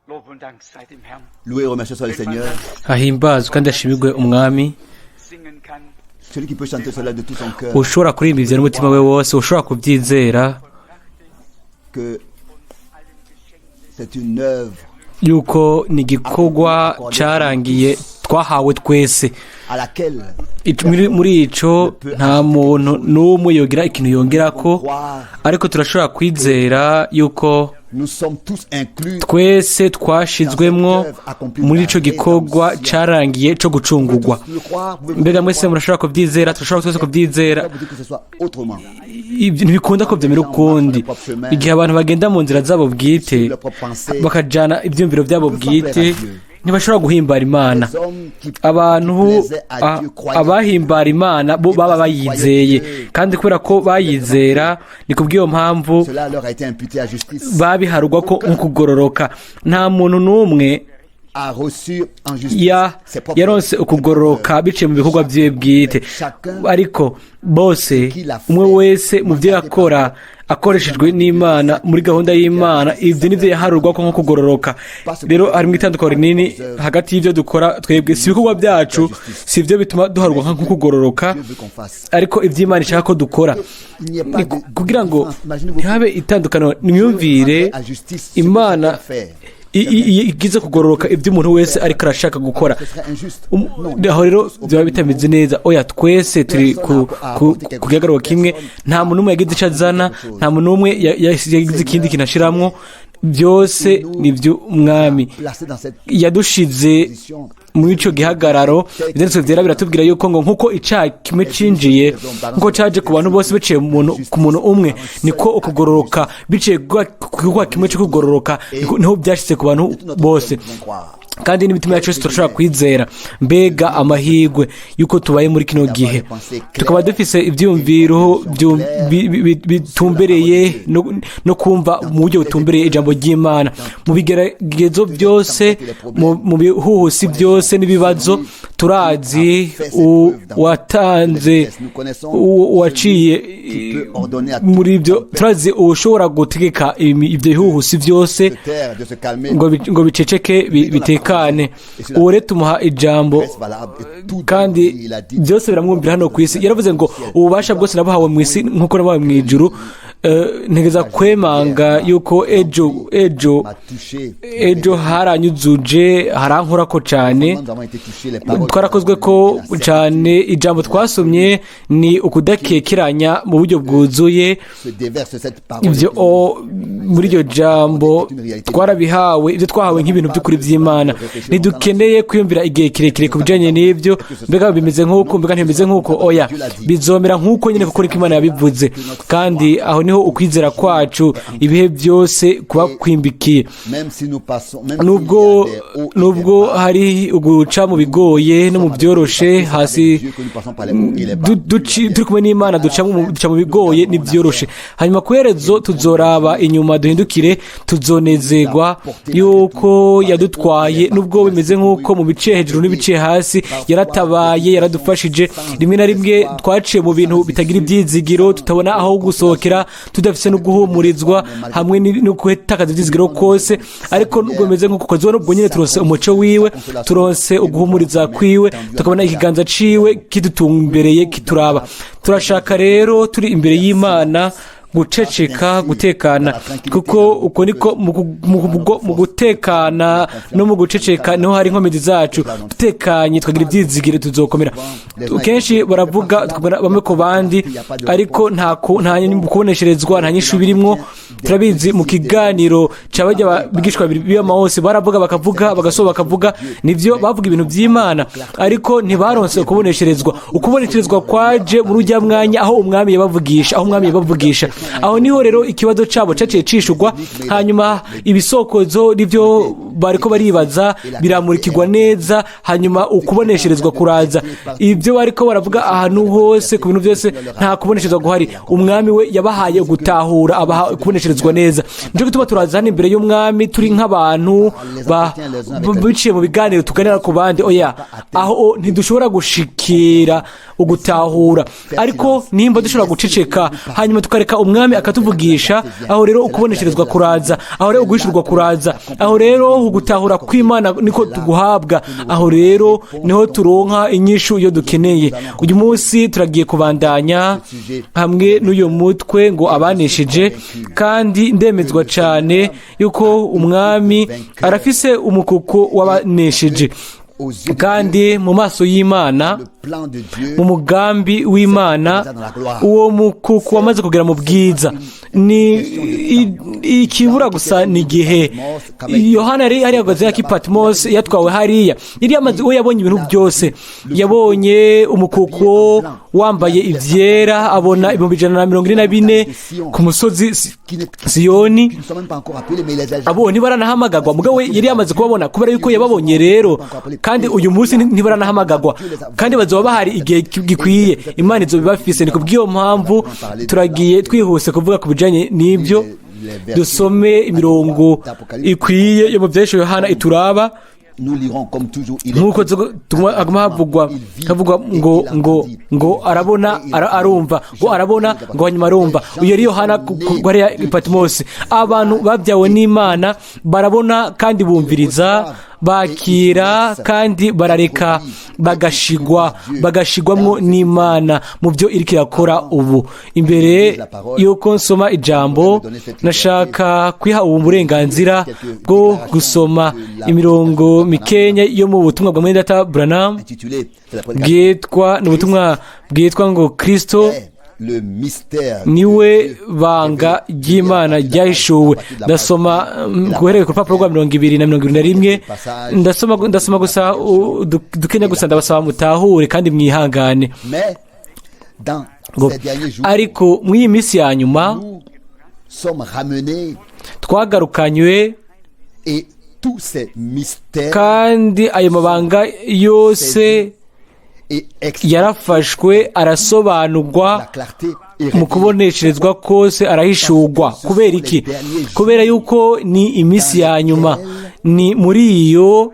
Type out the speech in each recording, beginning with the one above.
Lob und Dank sei dem Herrn. Loué et remercié soit le Seigneur. Ahimbazwe kandi ashimirwe Umwami. Singen kann, Celui qui peut chanter cela de tout son cœur, Ushobora kuririmba ivyo n'umutima we wose, ushobora kuvyizera que c'est une œuvre yuko ni igikorwa carangiye twahawe twese, à laquelle muri ico nta muntu n'umwe yogira ikintu yongerako, ariko turashobora kwizera yuko nous sommes tous inclus twese twashizwemwo muri ico gikorwa carangiye co gucungurwa. le croire, vous pouvez Mbega mwese murashobora kuvyizera? Turashobora twese kuvyizera. pas vous dire que ce soit autrement. Ibyo ntibikunda ko byemera ukundi. Igihe abantu bagenda mu nzira zabo bwite, Leur propre pensée, bakajana ibyumviro byabo bwite, ntibashobora guhimbara Imana. les hommes qui Abantu plaisaient à Dieu croyaient. abahimbara Imana bo baba bayizeye, kandi kubera ko bayizera, ni kubw'iyo mpamvu Cela leur a été imputé à justice. babiharugwa ko nk'ukugororoka. Nta muntu n'umwe A reçu en justice ses propres yaronse ukugororoka biciye mu bikorwa byiwe bwite, ariko bose, umwe wese mu byo yakora akoreshejwe n'Imana muri gahunda y'Imana, ibyo nibyo yaharurwa ko nko kugororoka. Rero harimo itandukaniro rinini hagati y'ibyo dukora twebwe. Si ibikorwa byacu, si ibyo bituma duharurwa nko kugororoka, Dieu veut qu'on fasse. ariko iby'Imana ishaka ko dukora. Il n'y a pas Ni kugira ngo ntihabe itandukaniro nimyumvire, à justice Imana igize kugororoka ibyo umuntu wese ariko arashaka gukora. Ce serait injuste. Aho rero byaba bitameze neza. Oya, twese turi ku gihagararo kimwe. Nta muntu n'umwe yagize icyo azana, nta muntu n'umwe yagize ikindi kintu ashiramwo. Byose ni iby'Umwami. Placé dans cette Yadushize position. muri ico gihagararo. Ivyanditswe vyera biratubwira yuko ngo nkuko icaha kimwe cinjiye, nkuko caje ku bantu bose biciye mu muntu, ku muntu umwe, niko ukugororoka biciye ku gikorwa kimwe co kugororoka niho byashitse ku bantu bose. Nous croire. Kandi n'imitima yacu yose turashobora kwizera. Mbega amahirwe yuko tubaye muri kino gihe, tukaba dufise ibyiyumviro bitumbereye no kumva mu buryo butumbereye ijambo ry'Imana mu bigeragezo byose, mu bihuhusi byose n'ibibazo. Turazi watanze, waciye muri ibyo. Turazi ushobora gutegeka ibyo bihuhusi byose De taire, de se calmer. ngo biceceke, bitekane. Uwo rero tumuha ijambo, Reste valable. Et tout kandi il a dit. byose biramwumvira hano ku isi. Yaravuze ngo: "Ububasha bwose nabuhawe mu isi nk'uko nabuhawe mu ijuru." Ntegeza kwemanga yuko ejo M'a touché. ejo haranyuzuje, harankorako cyane. Nous avons été touchés. Les paroles. Twarakozwe ko cyane. Ijambo twasomye ni ukudakekeranya mu buryo bwuzuye. Se déverse cette parole. Ibyo muri iryo jambo twarabihawe, ibyo twahawe nk'ibintu by'ukuri by'Imana. Ntidukeneye kwiyumvira igihe kirekire ku bijyanye n'ibyo: mbega bimeze nk'uko, mbega ntibimeze nk'uko? Oya, bizomera nk'uko nyine, kuko niko Imana yabivuze. Kandi aho niho ukwizera kwacu ibihe byose kuba kwimbikiye. Même si nous passons, même Nubwo s'il y a des hauts et nubwo des bas, hari uguca mu bigoye no mu byoroshe hasi, Dieu que nous passons par les hauts et les bas. turi kumwe n'Imana, duca mu bigoye n'ibyoroshe. Hanyuma ku iherezo tuzoraba inyuma, duhindukire, tuzonezerwa yuko yadutwaye nubwo bimeze nk'uko mu bice hejuru n'ibice hasi. Yaratabaye, yaradufashije. Rimwe na rimwe twaciye mu bintu bitagira ibyizigiro, tutabona aho gusohokera, tudafise no guhumurizwa hamwe no gutakaza ibyizigiro kose. Ariko nubwo bimeze nk'uko koze, ubwo nyine turonse umuco wiwe, turonse uguhumuriza kwiwe, tukabona ikiganza ciwe kidutumbereye, kituraba. Turashaka rero turi imbere y'Imana guceceka, gutekana, kuko uko niko mu gutekana no mu guceceka niho hari inkomezi zacu. Dutekanye tukagira ibyizigiro, tuzokomera. Kenshi baravuga, tukabona bamwe ku bandi, ariko nta kubonesherezwa, nta nyishu birimwo. Turabizi, mu kiganiro cya bajya bigishwa babiri b'Emawusi, baravuga, bakavuga, bagasoba, bakavuga. Nibyo, bavuga ibintu by'Imana, ariko ntibaronse ukubonesherezwa. Ukubonesherezwa kwaje muri ujya mwanya aho Umwami yabavugisha. Aho Umwami yabavugisha, aho niho rero ikibazo cyabo cyaciye cishurwa. Hanyuma ibisokozo nibyo bariko baribaza biramurikirwa neza, hanyuma ukubonesherezwa kuraza. Ibyo bariko baravuga ahantu hose ku bintu byose, nta kubonesherezwa guhari. Umwami we yabahaye gutahura, abaha kubonesherezwa neza. Nico gituma turaza hano imbere y'Umwami turi nk'abantu biciye mu biganiro tuganira ku bandi. Oya, aho ntidushobora gushikira ugutahura. Ariko nimba dushobora guceceka hanyuma tukareka Umwami akatuvugisha, aho rero ukubonesherezwa kuraza, aho rero uguhishurwa kuraza, aho rero ugutahura kw'Imana niko tuguhabwa, aho rero niho turonka inyishu iyo dukeneye. Uyu munsi turagiye kubandanya hamwe n'uyu mutwe ngo "Abanesheje", kandi ndemezwa cyane yuko Umwami arafise umukuku w'abanesheje. Kandi mu maso y'Imana, mu mugambi w'Imana, uwo mukuku wamaze kugera mu bwiza. Ni ikibura gusa ni igihe. Yohana yari hariya ya Patmos, yatwawe hariya, yari yamaze, we yabonye ibintu byose. Yabonye umukuku wambaye ibyera, abona 144,000 ku musozi Siyoni. Abo ntibaranahamagagwa, mugabo we yari yamaze kubabona kubera yuko yababonye rero. Kandi uyu munsi ntibaranahamagagwa, kandi bazoba bahari igihe gikwiye, Imana izoba ibafise. Ni kubw'iyo mpamvu turagiye twihuse kuvuga ku bijanye n'ibyo. Dusome imirongo ikwiye yo mu Byahishuwe Yohana ituraba. Nk'uko haguma havugwa ngo arabona, arumva, ngo arabona, ngo hanyuma arumva. Uyu yari Yohana hariya i Patimosi. Abantu babyawe n'Imana barabona kandi bumviriza, bakira kandi barareka bagashigwamwo n'Imana mu byo iriko irakora ubu. Imbere y'uko nsoma ijambo, nashaka kwiha ubu burenganzira bwo gusoma imirongo mikenya yo mu butumwa bwa mwene data Branham bwitwa, ni ubutumwa bwitwa ngo "Kristo niwe banga ry'Imana ryahishuwe". Ndasoma guhereye ku rupapuro rwa 20 na 21. Ndasoma gusa dukenya gusa, ndabasaba mutahure kandi mwihangane. Ngo: "Ariko muri iyi minsi ya nyuma twagarukanywe, kandi ayo mabanga yose yarafashwe, arasobanurwa mu kubonesherezwa kose, arahishurwa." Kubera iki? Kubera yuko ni iminsi ya nyuma, ni muri iyo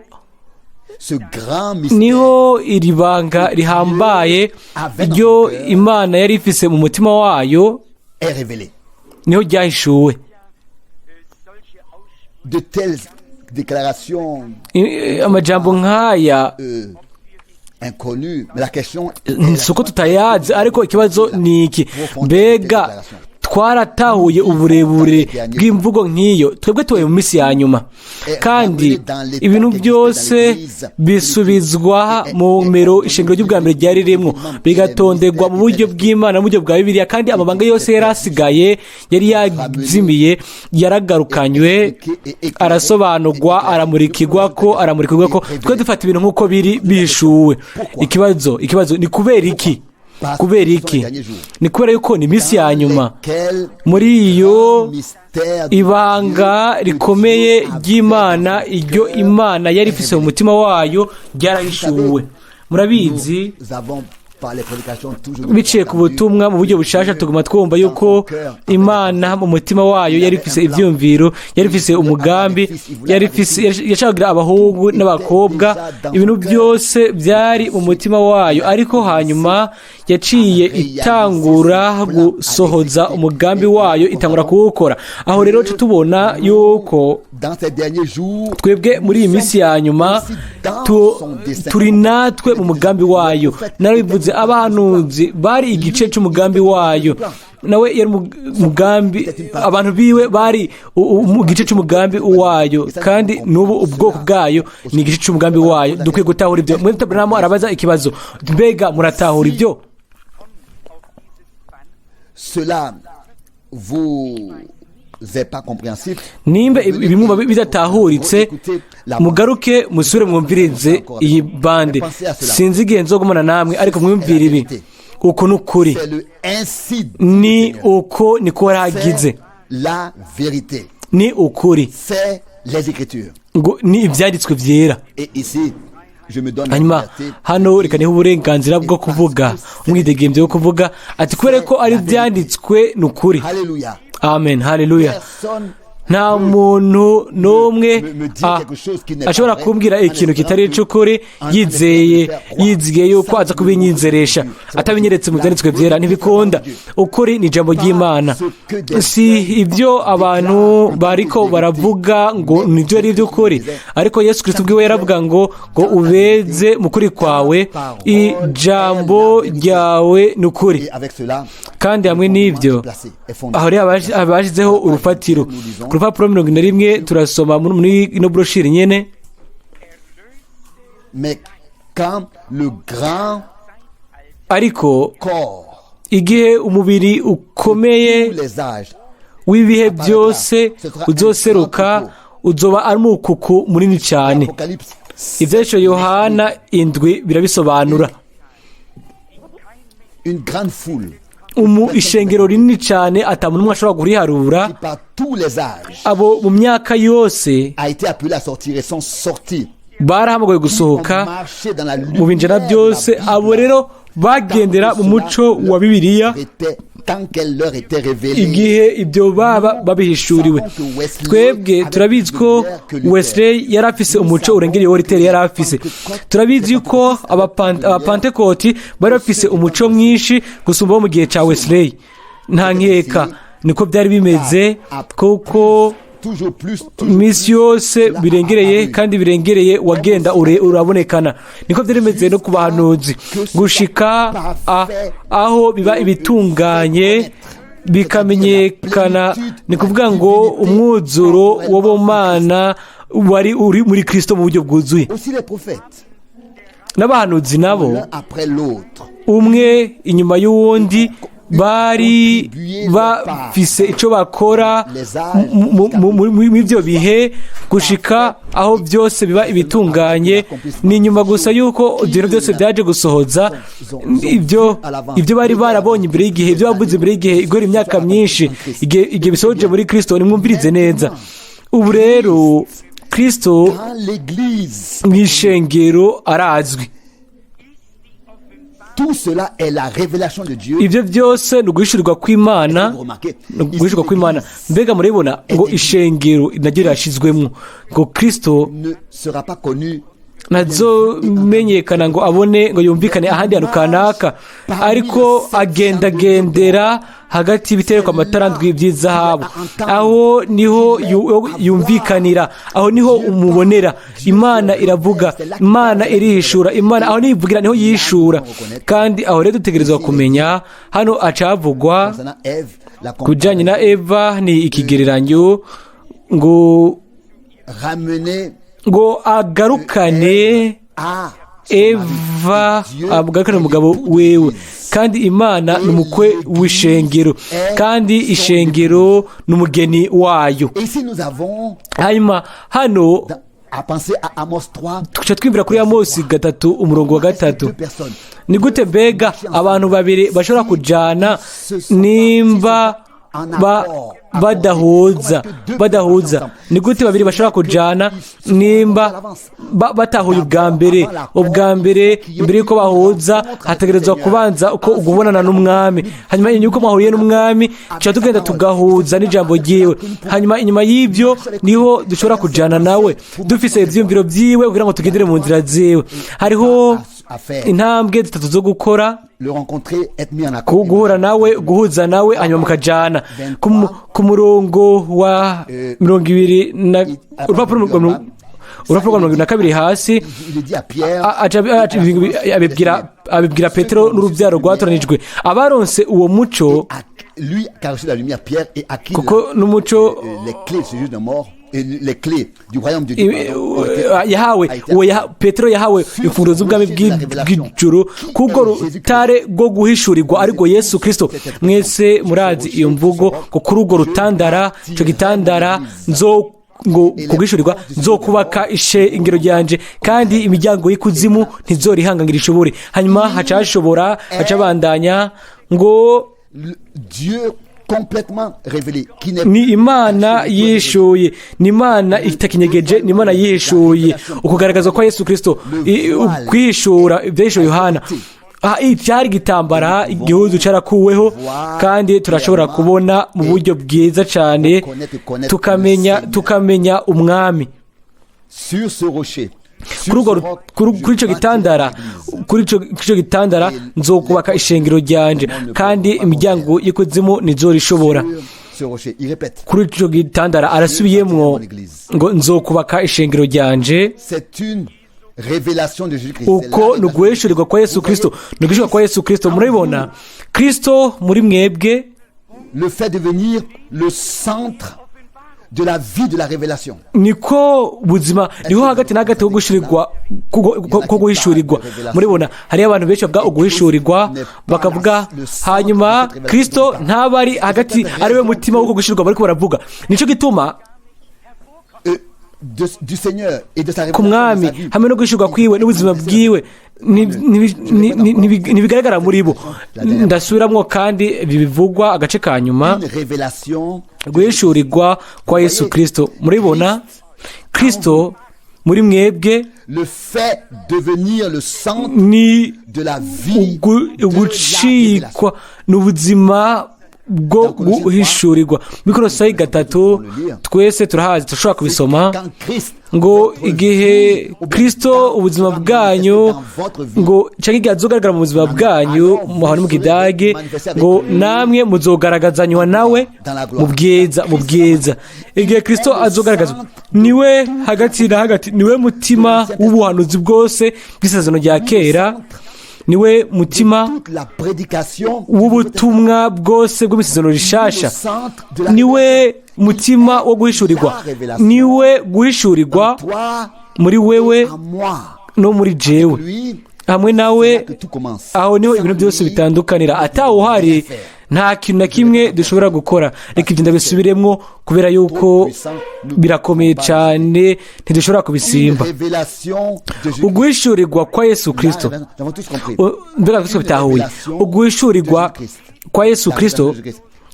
niho iri banga rihambaye ryo Imana yari ifise mu mutima wayo niho ryahishuwe. De telles déclarations Amajambo nk'aya inconnues. Mais la question si uko tutayazi, ariko ikibazo ni iki: mbega twaratahuye uburebure bw'imvugo nk'iyo? Twebwe tubaye mu minsi ya nyuma, kandi ibintu byose bisubizwa mu mero ishingiro ry'ubwa mbere ryari ririmo, bigatonderwa mu buryo bw'Imana, mu buryo bwa Bibiliya. Kandi amabanga yose yari asigaye, yari yazimiye, yaragarukanywe, arasobanurwa, aramurikirwa ko twe dufata ibintu nk'uko biri bihishuwe. Ikibazo ni kubera iki? Kubera iki? Ni kubera yuko ni iminsi ya nyuma, muri iyo ibanga rikomeye ry'Imana, iryo Imana yari ifise mu mutima wayo, ryarahishuwe. Murabizi, biciye ku butumwa mu buryo bushasha, tuguma twumva yuko Imana mu mutima wayo yari ifise ivyumviro, yari ifise umugambi, yari ifise, yashaka kugira abahungu n'abakobwa. Ibintu byose byari mu mutima wayo, ariko hanyuma yaciye itangura gusohoza umugambi wayo, itangura kuwukora. Aho rero tuca tubona yuko twebwe muri iyi minsi ya nyuma turi natwe mu mugambi wayo. Narabivuze, abahanuzi bari igice cy'umugambi wayo, nawe yari umugambi, abantu biwe bari mu gice cy'umugambi wayo, kandi n'ubu ubwoko bwayo ni igice cy'umugambi wayo. Dukwiye gutahura ibyo. Mwene Branham arabaza ikibazo: mbega muratahura ibyo? Cela vous est pas compréhensif. Nimba ibimwumva bidatahuritse, mugaruke musubire mwumvirize iyi bande. Sinzi igihe nzogumana namwe, ariko mwumvire ibi. Uku ni ukuri. C'est le ainsi dit Ni le Seigneur. uko niko waragize. C'est la vérité. Ni ukuri. C'est les Écritures. Ngo ni ibyanditswe byera. Et ici, je me donne la Hanyuma liberté. hano reka niho uburenganzira bwo kuvuga, umwidegembyo wo kuvuga ati kubera ko ari ibyanditswe, ni ukuri. Alléluia. Amen, haleluya. Personne Nta muntu n'umwe ashobora kumbwira ikintu kitari ic'ukuri yizeye, yizigiye yuko aza kubinyinzeresha, atabinyeretse mu byanditswe byera. Ntibikunda. Ukuri ni ijambo ry'Imana, si ibyo abantu bariko baravuga ngo nibyo ari iby'ukuri. Ariko Yesu Kirisito ubwiwe yaravuga ngo ubeze mu kuri kwawe, ijambo ryawe ni ukuri. Et avec cela, Kandi hamwe n'ibyo, aho rero abashyizeho urufatiro. Ku rupapuro 41 turasoma muri ino broshire nyene. Mais quand le grand Ariko corps, igihe umubiri ukomeye tous les âges, w'ibihe byose uzoseruka, uzoba ari umukuku munini cyane. Apocalypse, Ibyahishuriwe Yohana 7 birabisobanura. une grande foule Ishengero rinini cyane ata muntu umwe ashobora kuriharura, qui par tous les âges abo mu myaka yose a été appelée à sortir et sont sortis. barahamagawe gusohoka Marché dans la mu binjana byose. Abo rero bagendera mu muco wa Bibiliya était, tant qu'elle leur était révélée. igihe ibyo baba babihishuriwe. Twebwe turabizi ko Wesley yari afise umuco urengereye uwo Luther yari afise. Turabizi yuko Abapantekoti bari bafise umuco mwinshi gusumba bo mu gihe cya Wesley. Nta nkeka niko byari bimeze, kuko Toujours plus, toujours iminsi yose birengereye kandi birengereye wagenda urabonekana. Niko byari bimeze no ku bahanuzi, gushika aho biba ibitunganye bikamenyekana, ni kuvuga ngo umwuzuro w'ubumana wari uri muri Kirisito mu buryo bwuzuye. Aussi les prophètes, N'abahanuzi nabo, l'un après l'autre, umwe inyuma y'uwundi, bari bafise icyo bakora muri ibyo bihe, gushika aho byose biba ibitunganye. Ni nyuma gusa y'uko ibintu byose byaje gusohoza ibyo bari barabonye imbere y'igihe, ibyo bavuze imbere y'igihe, igora imyaka myinshi, igihe bisohoje muri Kirisito. Nimwumvirize neza ubu rero, Kirisito Quand l'Église, mu ishengero arazwi. Tout cela est la révélation de Dieu. Ibyo byose ni uguhishurirwa kw'Imana. Vous remarquez, Ni uguhishurirwa kw'Imana. Mbega murabibona ngo ishengero naryo rirashyizwemo, ngo Kirisito ne sera pas connu ntazomenyekana ngo abone ngo yumvikane ahandi hantu kanaka, ariko agendagendera hagati y'ibiterekwa amatara ndwi by'izahabu. Aho niho yumvikanira, aho niho umubonera. Imana iravuga, Imana irihishura, Imana aho nivugira, niho yishura. Kandi aho rero dutegerezwa kumenya hano acavugwa concernant Ève, la ku bijyanye na Eva, ni ikigereranyo ngo ramener ngo agarukane à Eva, agarukane umugabo wewe. Kandi Imana ni umukwe w'ishengero, kandi ishengero ni umugeni wayo. Et ici nous avons Hanyuma hano à penser à Amos 3. tuca twibwira kuri Amosi 3 umurongo wa 3. Deux personnes Ni gute mbega abantu babiri bashobora kujana nimba badahuza? Ni gute babiri bashobora kujana nimba batahuye ubwa mbere? Ubwa mbere, imbere y'uko bahuza, hategerezwa kubanza uko ugubonana n'Umwami. Hanyuma inyuma y'uko mwahuriye n'Umwami, tuca tugenda tugahuza n'ijambo ryiwe. Hanyuma inyuma y'ibyo niho dushobora kujana nawe, dufise ivyiyumviro vyiwe, kugira ngo tugendere mu nzira ziwe. Hariho intambwe zitatu zo gukora: Le rencontrer, être mis en accord. Guhura nawe, guhuza nawe, hanyuma mukajana. Ku murongo wa 20 na urupapuro rwa 22 hasi, Il dit à Pierre, abibwira Petero n'urubyaro rwatoranijwe, abaronse uwo muco, lui qui a reçu la lumière, Pierre, et à qui kuko n'umuco les clés de ce jour de mort, et les clés du royaume de Dieu, pardon, ont été- yahawe a été uwo Petero yahawe imfunguzo z'ubwami bw'ijuru kuko rutare rwo guhishurirwa ariko Yesu Kirisito. Mwese murazi iyo mvugo ngo kuri urwo rutandara, icyo gitandara, nzo ngo kugishurirwa nzokubaka ishengero ryanje, kandi imiryango y'ikuzimu ntizorihangangira ishobore. Hanyuma haca hashobora haca bandanya ngo Dieu complètement révélé, qui n'est ni Imana yishuye, ni Imana itakinyegeje, ni Imana yishuye. Ukugaragaza kwa Yesu Kirisito, kwihishura ibyahishuwe Yohana. Cyari igitambara, igihuzu cyarakuweho, kandi turashobora kubona mu buryo bwiza cyane, tukamenya Umwami. Sur ce rocher, Kuri icyo gitandara, kuri icyo gitandara nzokubaka ishengero ryanje, kandi imiryango y'ikuzimu ntizorishobora. Ce rocher, il répète. Kuri icyo gitandara arasubiyemwo ngo nzokubaka ishengero ryanje. C'est une révélation de Jésus-Christ. Uko ni uguhishurirwa kwa Yesu Kirisito, ni uguhishurirwa kwa Yesu Kirisito. Murabibona, Kirisito muri mwebwe Le fait devenir le centre de la vie de la révélation. Niko buzima, niho hagati na hagati ko guhishurirwa. Muribona, hariyo abantu benshi bavuga uguhishurirwa, bakavuga, hanyuma Kirisito ntaba ari hagati, ari we mutima w'uko guhishurirwa bariko baravuga. Nicyo gituma Du Seigneur et de sa ku Mwami hamwe no guhishurwa kwiwe n'ubuzima bwiwe ntibigaragara muri bo. Ndasubiramwo kandi ibi bivugwa agace ka nyuma: Une révélation. Guhishurirwa kwa Yesu Kirisito. Muribona, Kirisito muri mwebwe Le fait devenir le centre ni de la vie de la révélation. Ugucikwa ni ubuzima bwo guhishurirwa. Muri Kolosayi 3, twese turahazi, turashobora kubisoma, Quand Christ ngo igihe Kirisito ubuzima bwanyu, ngo cyangwa igihe azogaragara mu buzima bwanyu, muhano mu Kidage ngo namwe muzogaragazanywa nawe mu bwiza, mu bwiza. Igihe Kirisito azogaragazwa, niwe hagati na hagati, niwe mutima w'ubuhanuzi bwose bw'Isezerano rya Kera, niwe mutima toute la prédication w'ubutumwa bwose bw'Isezerano Rishasha, niwe mutima wo guhishurirwa, niwe guhishurirwa toi muri wewe à moi no muri jewe. Lui, Hamwe nawe, que tout commence. aho niho ibintu byose bitandukanira. Atawuhari, nta kintu na kimwe dushobora gukora. Reka ibyo ndabisubiremwo kubera yuko birakomeye cyane, ntidushobora kubisimba. Une révélation de Jésus. Uguhishurirwa kwa Yesu Kirisito. Nous avons tous compris. Mbega twese bitahuye, uguhishurirwa kwa Yesu Kirisito,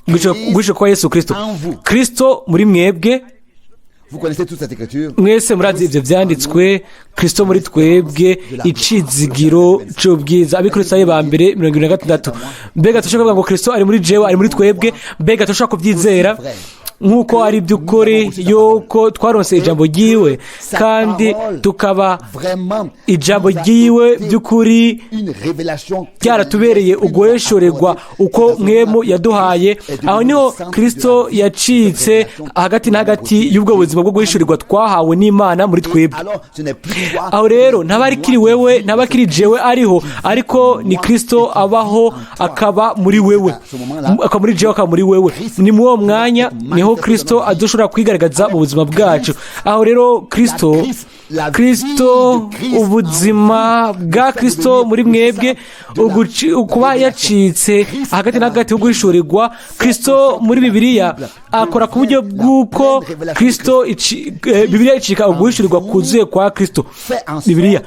uguhishurirwa kwa Yesu Kirisito, Kirisito muri mwebwe. Vous connaissez toute cette écriture. Mwese murazi ibyo byanditswe: Kirisito muri twebwe, icizigiro c'ubwiza. Abikolosayi ba mbere 26. Mbega turashobora kuvuga ngo Kirisito ari muri jewe, ari muri twebwe? Mbega turashobora kubyizera nk'uko ari iby'ukuri yuko twaronse ijambo ryiwe, kandi tukaba Vraiment, ijambo ryiwe by'ukuri une révélation byaratubereye uguheshurirwa uko Mpwemu yaduhaye? Aho niho Kirisito yacitse hagati na hagati y'ubwo buzima bwo guhishurirwa twahawe n'Imana muri twebwe. Alors, ce n'est plus toi. Aho rero ntaba ari kiri wewe, ntaba akiri jewe ariho, ariko ni Kirisito abaho akaba muri wewe, akaba muri jewe, akaba muri wewe. Ni muri uwo mwanya niho Kirisito adushobora kwigaragaza mu buzima bwacu. Aho rero Kirisito, ubuzima bwa Kirisito muri mwebwe, kuba yacitse hagati na hagati ho guhishurirwa. Kirisito muri Bibiliya akora ku buryo bw'uko Kirisito Bibiliya icika uguhishurirwa kuzuye kwa Kirisito. Bibiliya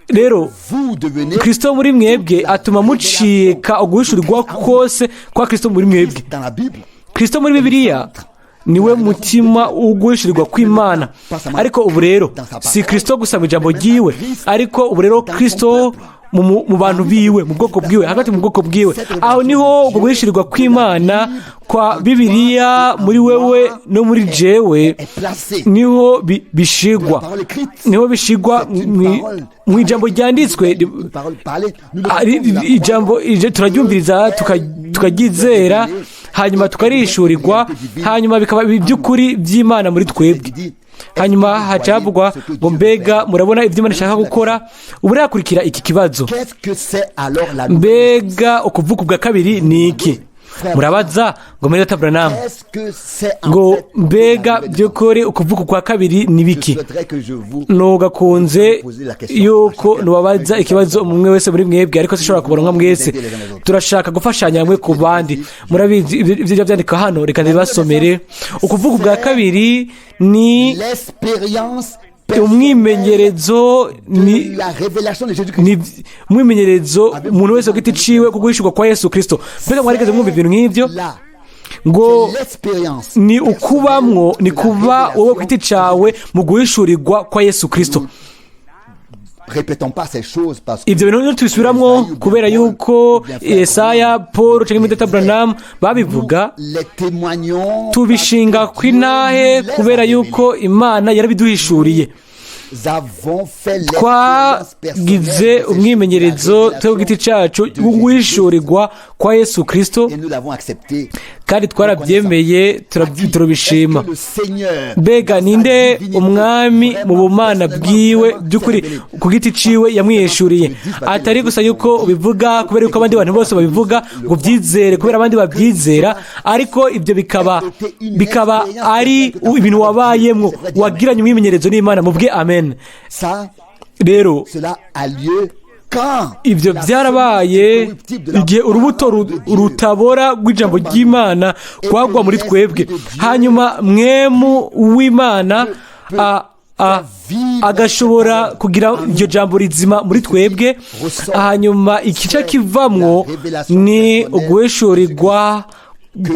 rero, Vous devenez Kirisito muri mwebwe atuma mucika uguhishurirwa kose kwa Kirisito muri mwebwe. dans la Bible. Kirisito muri Bibiliya niwe mutima w'uguhishurirwa kw'Imana. Ariko ubu rero si Kirisito gusa mu ijambo ryiwe, ariko ubu rero Kirisito mu bantu biwe, mu bwoko bwiwe, hagati mu bwoko bwiwe. Aho niho ubwo guhishurirwa kw'Imana kwa Bibiliya muri wewe no muri jewe Est placé. niho bishigwa, niho bishigwa mu ijambo ryanditswe. Une parole parlée. Nous le Ari ijambo turaryumviriza, tukaryizera, hanyuma tukarishurirwa, hanyuma bikaba iby'ukuri by'Imana muri twebwe. Hanyuma hacavugwa ngo: mbega murabona ibyo Imana ishaka gukora? Ubu hakurikira iki kibazo: Qu'est-ce que c'est alors la nouvelle? Mbega ukuvuka ubwa kabiri ni iki? Murabaza ngo: muri data Branham, Qu'est-ce que c'est en ngo fait mbega la nouvelle? by'ukuri ukuvuka kwa kabiri ni Je biki? souhaiterais que je vous Nugakunze yuko nubabaza ikibazo umwe wese muri mwebwe, ariko sinshobora kubaronka mwese. Turashaka gufashanya hamwe ku bandi. Murabizi ibyo byandika hano, reka ndibasomere. Ukuvuka ubwa kabiri ni l'expérience umwimenyerezo, ni de la révélation de Jésus-Christ. Ni umwimenyerezo umuntu wese ku giti ciwe ku guhishurwa kwa Yesu Kirisito. Mbega mwarigeze mwumva ibintu nk'ibyo? Là, Ngo c'est l'expérience ni ukubamwo, ni kuba wowe ku giti cawe mu guhishurirwa kwa Yesu Kirisito. Répétons pas ces choses parce que Ibyo bintu ntitubisubiramwo kubera yuko Yesaya, Paul cyangwa Imidata Branham babivuga. Les témoignons Tubishinga parce que Dieu kw'intahe nous les kubera a yuko révélés. Imana yarabiduhishuriye. Nous avons fait l'expérience personnelle Twagize de ces umwimenyerezo choses, twe ku giti cyacu de Jésus-Christ, w'uguhishurirwa kwa Yesu Kristo, et nous l'avons accepté. kandi twarabyemeye, turabishima. Est-ce que le Seigneur, Mbega dans sa ninde divinité, umwami mu bumana vraiment, bwiwe personnellement, by'ukuri s'est révélé? ku giti ciwe yamwihishuriye, atari gusa yuko ubivuga kubera yuko abandi bantu bose babivuga, ngo ubyizere kubera abandi babyizera, ariko ibyo bikaba ari ibintu wabayemwo, wagiranye umwimenyerezo n'Imana. Mubwe amen. Ça, Rero cela a lieu quand ibyo la byarabaye semence incorruptible de la igihe urubuto parole de Dieu rutabora rw'ijambo ry'Imana rwagwa muri twebwe, hanyuma mwemu w'Imana agashobora kugira iryo jambo rizima muri twebwe. Hanyuma igice kivamwo ni uguhishurirwa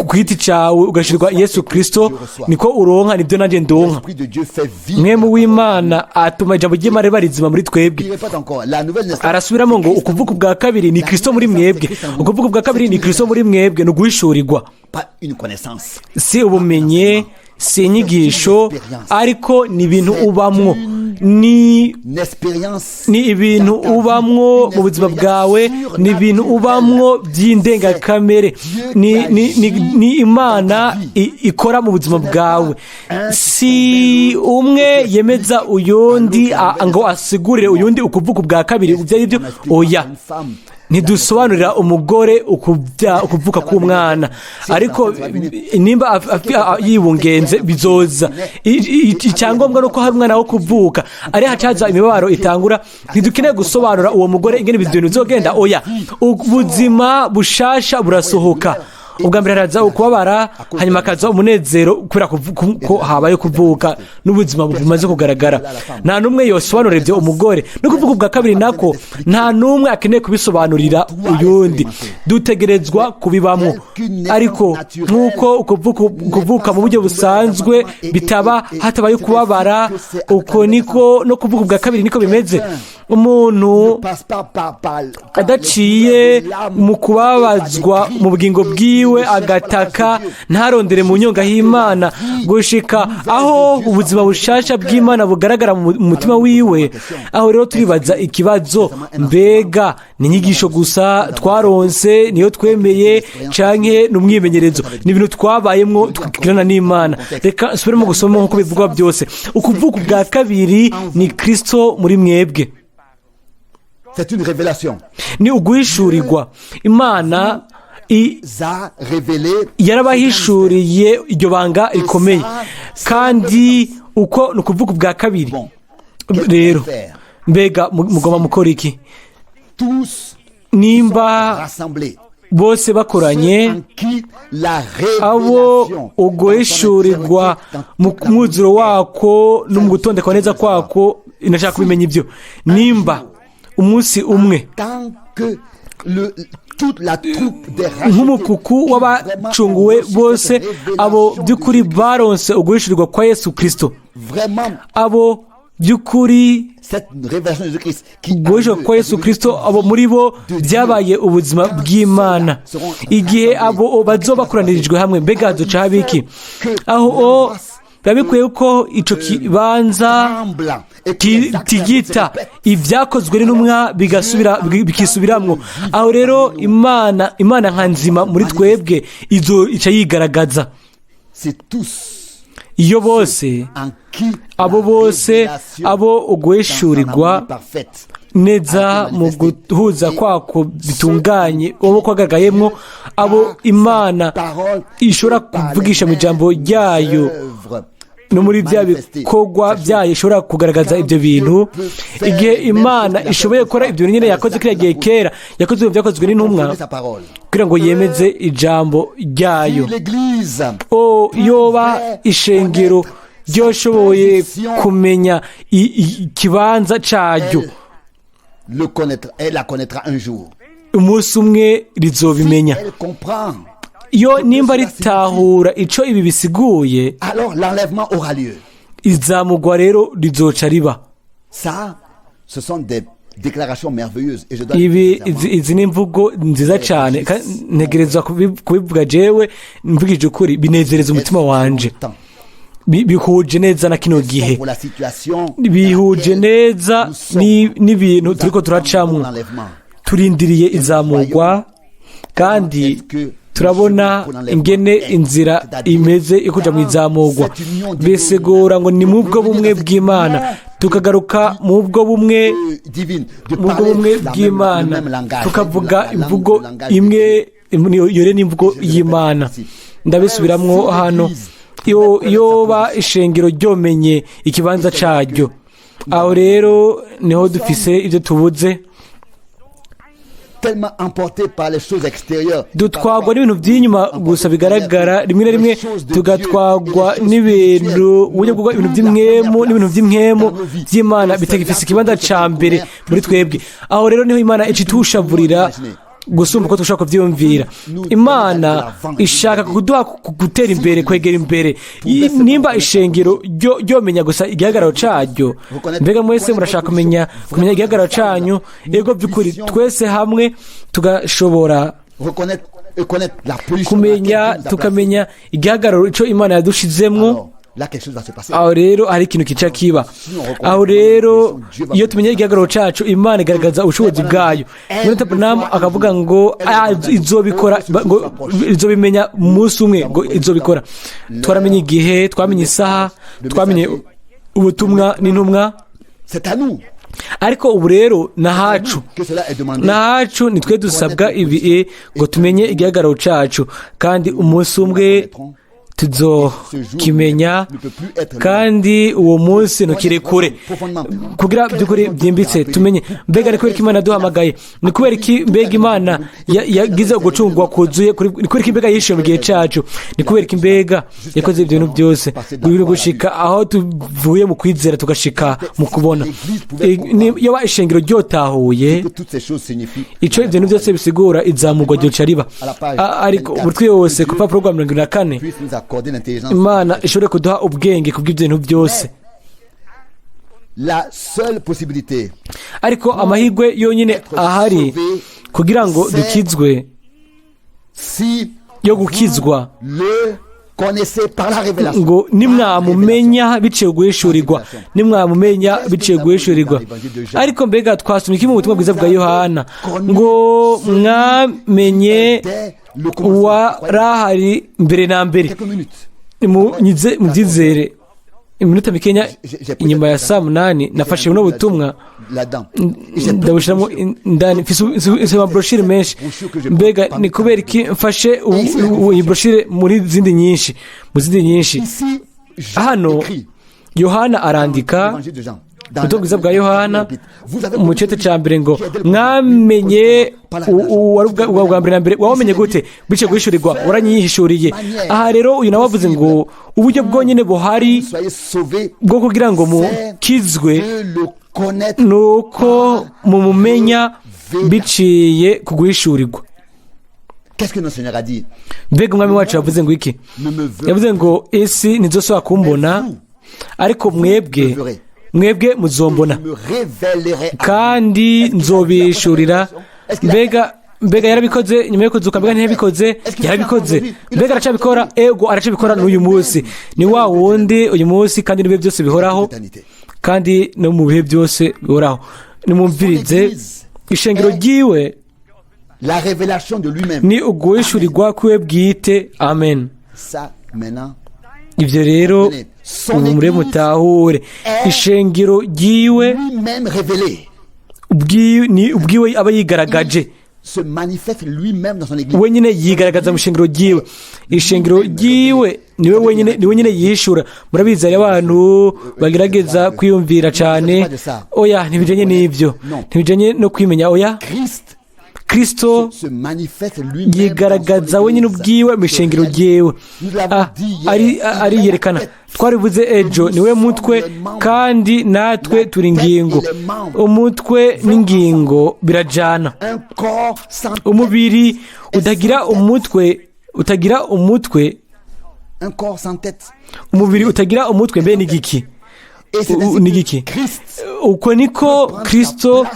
ku giti cyawe, ugashyirwa Yesu Kirisito, niko uronka, nibyo nanjye ndonka. L'Esprit de Dieu fait vivre Mwemu la parole. w'Imana atuma ijambo ry'Imana riba rizima muri twebwe. Il répète encore, la nouvelle naissance, Arasubiramo ngo ukuvuka ubwa kabiri ni Kristo muri mwebwe. Ukuvuka ubwa kabiri ni Kristo muri mwebwe, ni uguhishurirwa, pas une connaissance. Si ubumenyi, si inyigisho, ariko ni ibintu ubamwo, ni Une expérience ni ibintu ubamwo mu buzima bwawe, ni ibintu ubamwo by'indengakamere, ni Imana ikora mu buzima bwawe. Si umwe yemeza uyundi ngo asigurire uyundi ukuvuka ubwa kabiri ibyo ari byo, oya. Une femme Ntidusobanurira umugore ukuvuka k'umwana, ariko nimba yibungenze bizoza. Icyangombwa ni uko hari umwana wo kuvuka, ari hacaza imibabaro itangura. Ntidukeneye gusobanura uwo mugore ingene ibintu bizogenda, oya. Ubuzima bushasha burasohoka. Ubwa mbere haraza ukubabara, hanyuma hakaza umunezero kubera ko habaye kuvuka n'ubuzima bumaze kugaragara. Nta n'umwe yosobanurira ibyo umugore. No kuvuga ubwa kabiri nako, nta n'umwe akeneye kubisobanurira uyundi, dutegerezwa kubibamwo. Ariko nk'uko ukuvuka mu buryo busanzwe bitaba hatabaye ukubabara, uko niko no kuvuka ubwa kabiri niko bimeze. Umuntu passe pas par adaciye mu kubabazwa mu bugingo bwiwe, agataka, ntarondere mu nyonga h'Imana gushika aho ubuzima bushasha bw'Imana bugaragara mu mutima wiwe. Aho rero turibaza ikibazo: mbega ni inyigisho gusa twaronse niyo twemeye, canke ni umwimenyerezo, ni ibintu twabayemwo tukigirana n'Imana? Reka nsubiremo gusoma nk'uko bivugwa byose: ukuvuka ubwa kabiri ni Kristo muri mwebwe. C'est une révélation. Ni uguhishurirwa. Imana A révélé yarabahishuriye iryo banga rikomeye, kandi uko ni ukuvuga ubwa kabiri. Bon. Rero mbega mugomba mukora iki Tous nimba rassemblés, bose bakoranye, ceux en qui la abo révélation uguhishurirwa mu mwuzuro wako no mu gutondekwa neza kwako? Nashaka kubimenya ibyo, nimba umunsi umwe tant que toute la troupe des rachetés nk'umukuku w'abacunguwe bose, abo by'ukuri baronse uguhishurirwa kwa Yesu Kristo, vraiment abo by'ukuri cette révélation de Jésus-Christ qui guhishurirwa kwa Yesu Kristo, abo muri bo byabaye ubuzima bw'Imana, igihe abo bazoba bakoranirijwe hamwe, mbega hazoca haba iki? Aho o biba bikwiye ko ico kibanza tremble et que les actes tigita, se répètent. Ibyakozwe n'intumwa bigasubira, bikisubiramwo. Aho rero Imana nka nzima muri twebwe izo ica yigaragaza. C'est tous Iyo bose en qui abo la bose révélation abo dans son uguhishurirwa harmonie parfaite neza mu guhuza kwako bitunganye uwo kwagaragayemwo, abo Imana ishobora kuvugisha mu ijambo ryayo no muri bya bikorwa byayo ishobora kugaragaza ibyo bintu, igihe Imana ishoboye gukora ibyo bintu nyine yakoze kiriya gihe kera, yakoze ibintu byakozwe n'intumwa sa parole. kugira ngo yemeze ijambo ryayo. Si l'Église O yoba ishengero ryoshoboye kumenya ikibanza caryo, le connaîtra, elle la connaîtra un jour. Umunsi umwe rizobimenya. Elle comprend. Iyo nimba ritahura ico ibi bisiguye, Alors l'enlèvement aura lieu. Izamugwa rero rizoca riba. Ça, Ce sont des déclarations merveilleuses et je dois Ibi dire sincèrement, izi ni imvugo nziza cyane, ntegerezwa kubivuga jewe mvugije ukuri, binezereza umutima wanje. temps. Bihuje neza na kino gihe, Pour la situation bihuje dans laquelle neza nous sommes. n'ibintu Nous turiko attendons turacamwo. l'enlèvement. Turindiriye izamurwa, kandi turabona ingene inzira imeze yo kuja mu izamurwa. Bisigura ngo ni mu bwo bumwe bw'Imana, tukagaruka mu bwo bumwe, Divine, de mu bwo parler bumwe la même, le bw'Imana, même langage, tukavuga la langue, imvugo le langage imwe. Iyo rero ni imvugo y'Imana. Ndabisubiramwo hano, yoba ishengero ryomenye ikibanza caryo, aho rero niho dufise ibyo tubuze. Tellement emporté par les choses extérieures. Dutwagwa n'ibintu by'inyuma gusa bigaragara, rimwe na rimwe tugatwagwa n'ibintu, uburyo bwo ibintu by'impwemu, n'ibintu by'impwemu by'Imana bitagifise ikibanza ca mbere muri twebwe. Aho rero niho Imana ica itushavurira gusumba uko dushobora kuvyiyumvira. Imana ishaka kuduha gutera imbere, kwegera imbere. Nimba ishengero ryomenya gusa igihagararo caryo! Mbega mwese murashaka kumenya igihagararo canyu? Ego, by'ukuri, twese hamwe tugashobora Reconnaître et connaître la position dans kumenya, laquelle Dieu nous a placés. tukamenya igihagararo ico Imana yadushizemwo. Alors, là, quelque chose va se passer. Aho rero hari ikintu kica kiba. Aho rero iyo tumenye igihagararo cacu, Imana igaragaza ubushobozi bwayo. Muri Branham akavuga ngo izobikora, ngo izobimenya umunsi umwe, ngo izobikora. Twaramenye igihe, twamenye isaha, twamenye ubutumwa n'intumwa. C'est à nous Ariko ubu rero nahacu que cela est demandé. Nahacu nitwe dusabwa ibi, ngo tumenye igihagararo cacu, kandi umunsi umwe tuzokimenya, kandi uwo munsi ntukiri kure. Kugira by'ukuri byimbitse tumenye, mbega ni kubera ko Imana yaduhamagaye? Ni kubera iki mbega Imana yagize ugucungwa kuzuye? Ni kubera iki mbega yishyuye mu gihe cyacu? Ni kubera iki mbega yakoze ibyo bintu byose biri gushika aho tuvuye mu kwizera tugashika mu kubona? Iyo ishengero ryotahuye Que toutes ces choses signifient. ico ibyo bintu byose bisigura, izamurwa ryoca riba. Ariko umutwe wose ku rupapuro rwa 74. Puisse nous accorder l'intelligence. Imana ishobore kuduha ubwenge kubw'ibyo bintu byose. La seule possibilité Ariko amahirwe yonyine ahari kugira ngo dukizwe, si yo gukizwa, le connaissez par la révélation. Ngo nimwamumenya biciye guhishurirwa, nimwamumenya biciye guhishurirwa. Ariko mbega twasomye iki mu butumwa bwiza bwa Yohana? Ngo mwamenye Dès le commencement. uwarahari mbere na mbere. Quelques minutes. Mubyizere, iminota mikenya inyuma ya saa 8 nafashe buno butumwa, Là-dedans. ndabushyiramo indani. Mfise amabroshire menshi. Mbega ni kubera iki mfashe iyi broshire muri zindi nyinshi, mu zindi nyinshi? Ici, Jean Hano écrit Yohana arandika, l'évangile de Jean. Ubutumwa bwiza bwa Yohana mu gice cya mbere, ngo mwamenye uwari ubwa mbere na mbere. Wawumenye gute? Biciye guhishurirwa, waranyihishuriye. Aha rero uyu nawe avuze ngo uburyo bwonyine buhari Soyez sauvés bwo kugira ngo mukizwe de le connaître ni uko mumumenya biciye ku guhishurirwa. Qu'est-ce que notre Seigneur a dit? Mbega umwami wacu yavuze ngo iki? Ne me veut Yavuze ngo isi ntizosubira kumbona, ariko mwebwe muzombona, me révélerai à vous. kandi nzobishurira. Mbega yarabikoze nyuma yo kuzuka? Mbega ntiyabikoze? Yarabikoze. Mbega aracabikora? Ego, aracabikora n'uyu munsi. Ni wa wundi uyu munsi kandi n'ibihe byose bihoraho, L'éternité. kandi no mu bihe byose bihoraho. Nimumvirize, ishengero ryiwe La révélation de lui-même. ni uguhishurirwa kwiwe bwite. Amen. Ça, maintenant, Ibyo rero ubu mure mutahure, ishengero ryiwe lui-même révélé. Ni ubwiwe aba yigaragaje. Se manifeste lui-même dans son église. Wenyine yigaragaza mu ishengero ryiwe. Ishengero ryiwe niwe wenyine, ni wenyine yishura. Murabizi, hari abantu bagerageza kwiyumvira cyane. Oya, ntibijanye n'ibyo, ntibijanye no kwimenya, oya. Christ Kristo se manifeste lui-même dans son yigaragaza wenyine église. ubwiwe mu ishengero ryiwe. Ariyerekana. Twarivuze ejo, niwe mutwe kandi natwe turi ingingo. Umutwe n'ingingo birajana. Un corps sans tête. Umubiri utagira umutwe, utagira umutwe, Un corps sans tête. umubiri utagira umutwe mbe ni igiki? Ni giki? Uko niko Kristo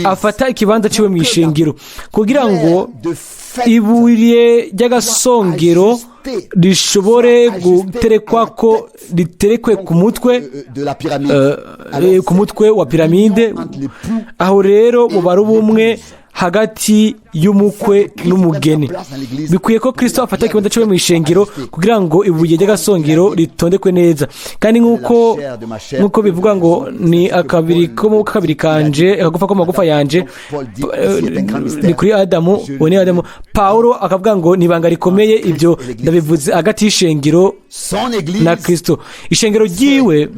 afata ikibanza ciwe mu ishengero, kugira ngo ibuye ry'agasongero rishobore guterekwa ko riterekwe ku mutwe, ku mutwe wa piramide. Aho rero buba ari ubumwe hagati y'umukwe n'umugeni. Bikwiye ko Kristo afata ikibanza cyiwe mu ishengero kugira ngo ibuye ry'agasongero ritondekwe neza. Kandi nk'uko bivuga ngo ni akabiri ko mu kabiri kanje, akagufa ko mu magufa yanje, ni kuri Adamu, uwo ni Adamu. Paulo akavuga ngo ni ibanga rikomeye, ibyo ndabivuze hagati y'ishengero na Kristo. Ishengero ryiwe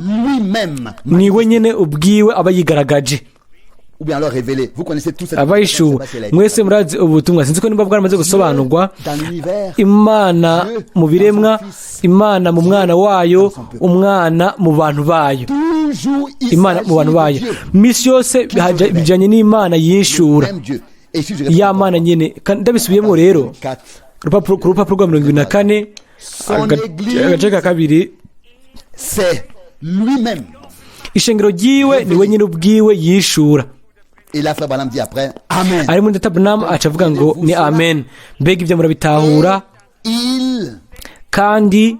ni we nyine ubwiwe aba yigaragaje, abayishuwe. Mwese murazi ubutumwa, sinzi ko nimba bwaramaze gusobanurwa. Imana mu biremwa, Imana mu mwana wayo, umwana mu bantu bayo, Imana mu bantu bayo. Misi yose bijyanye n'Imana yishura, ya Mana nyine. Ndabisubiyemo rero, ku rupapuro rwa 74, agace ka kabiri: ishengero ryiwe ni we nyine ubwiwe yishura. Ari muri Data aca avuga ngo ni amen. Mbega ibyo murabitahura? Kandi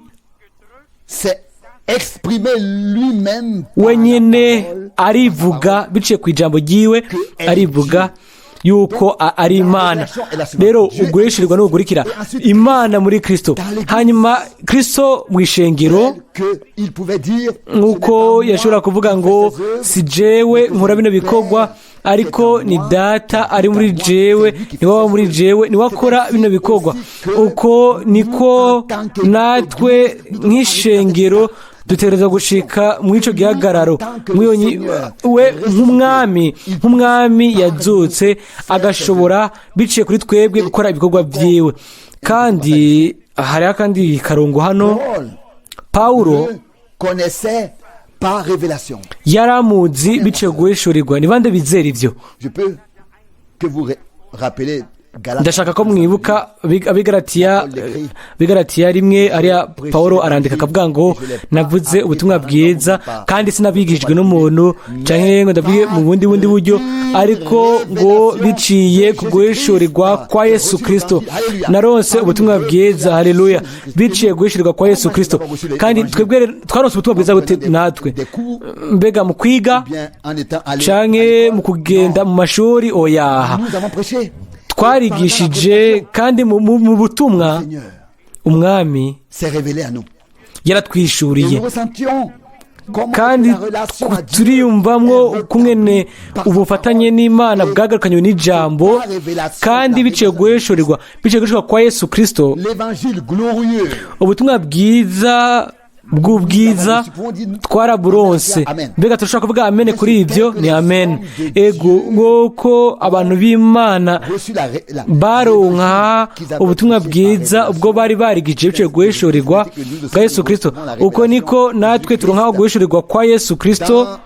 wenyine arivuga biciye ku ijambo ryiwe, arivuga yuko ari Imana. Rero uguhishurirwa n'ugukurikira: Imana muri Kristo, hanyuma Kristo mu ishengero. Nk'uko yashobora kuvuga ngo si jewe nkora bino bikorwa, ariko ni Data ari muri jewe, niwe waba muri jewe, niwe akora bino bikorwa. Uko niko natwe nk'ishengero dutegereza gushika muri icyo gihagararo. We nk'umwami yazutse agashobora biciye kuri twebwe gukora ibikorwa byiwe. Kandi hariho akandi karongo hano: Pawulo yaramuzi biciye guhishurirwa. Ni bande bizera ibyo? Ndashaka ko mwibuka Abigaratiya 1, ariya Paul arandika akavuga ngo navuze ubutumwa bwiza kandi sinabigishijwe n'umuntu cyangwa ngo ndabwire mu bundi buryo, ariko ngo biciye ku guhishurirwa kwa Yesu Kirisito naronse ubutumwa bwiza. Haleluya! Biciye guhishurirwa kwa Yesu Kirisito. Kandi twebwe twaronse ubutumwa bwiza gute natwe? Mbega mu kwiga canke mu kugenda mu mashuri? Oyaha, twarigishije, kandi mu butumwa umwami yaratwishuriye, kandi turiyumvamwo kumwene ubufatanye n'Imana bwagarukanywe n'ijambo, kandi biciye guhishurirwa, biciye guhishurirwa kwa Yesu Kirisito, ubutumwa bwiza bw'ubwiza twaraburonse. Mbega turashobora kuvuga amen kuri ibyo? Ni amen. Ego, nk'uko abantu b'Imana baronka ubutumwa bwiza ubwo bari barigije biciye guhishurirwa bwa Yesu Kirisito, uko niko natwe turonka guhishurirwa kwa Yesu Kirisito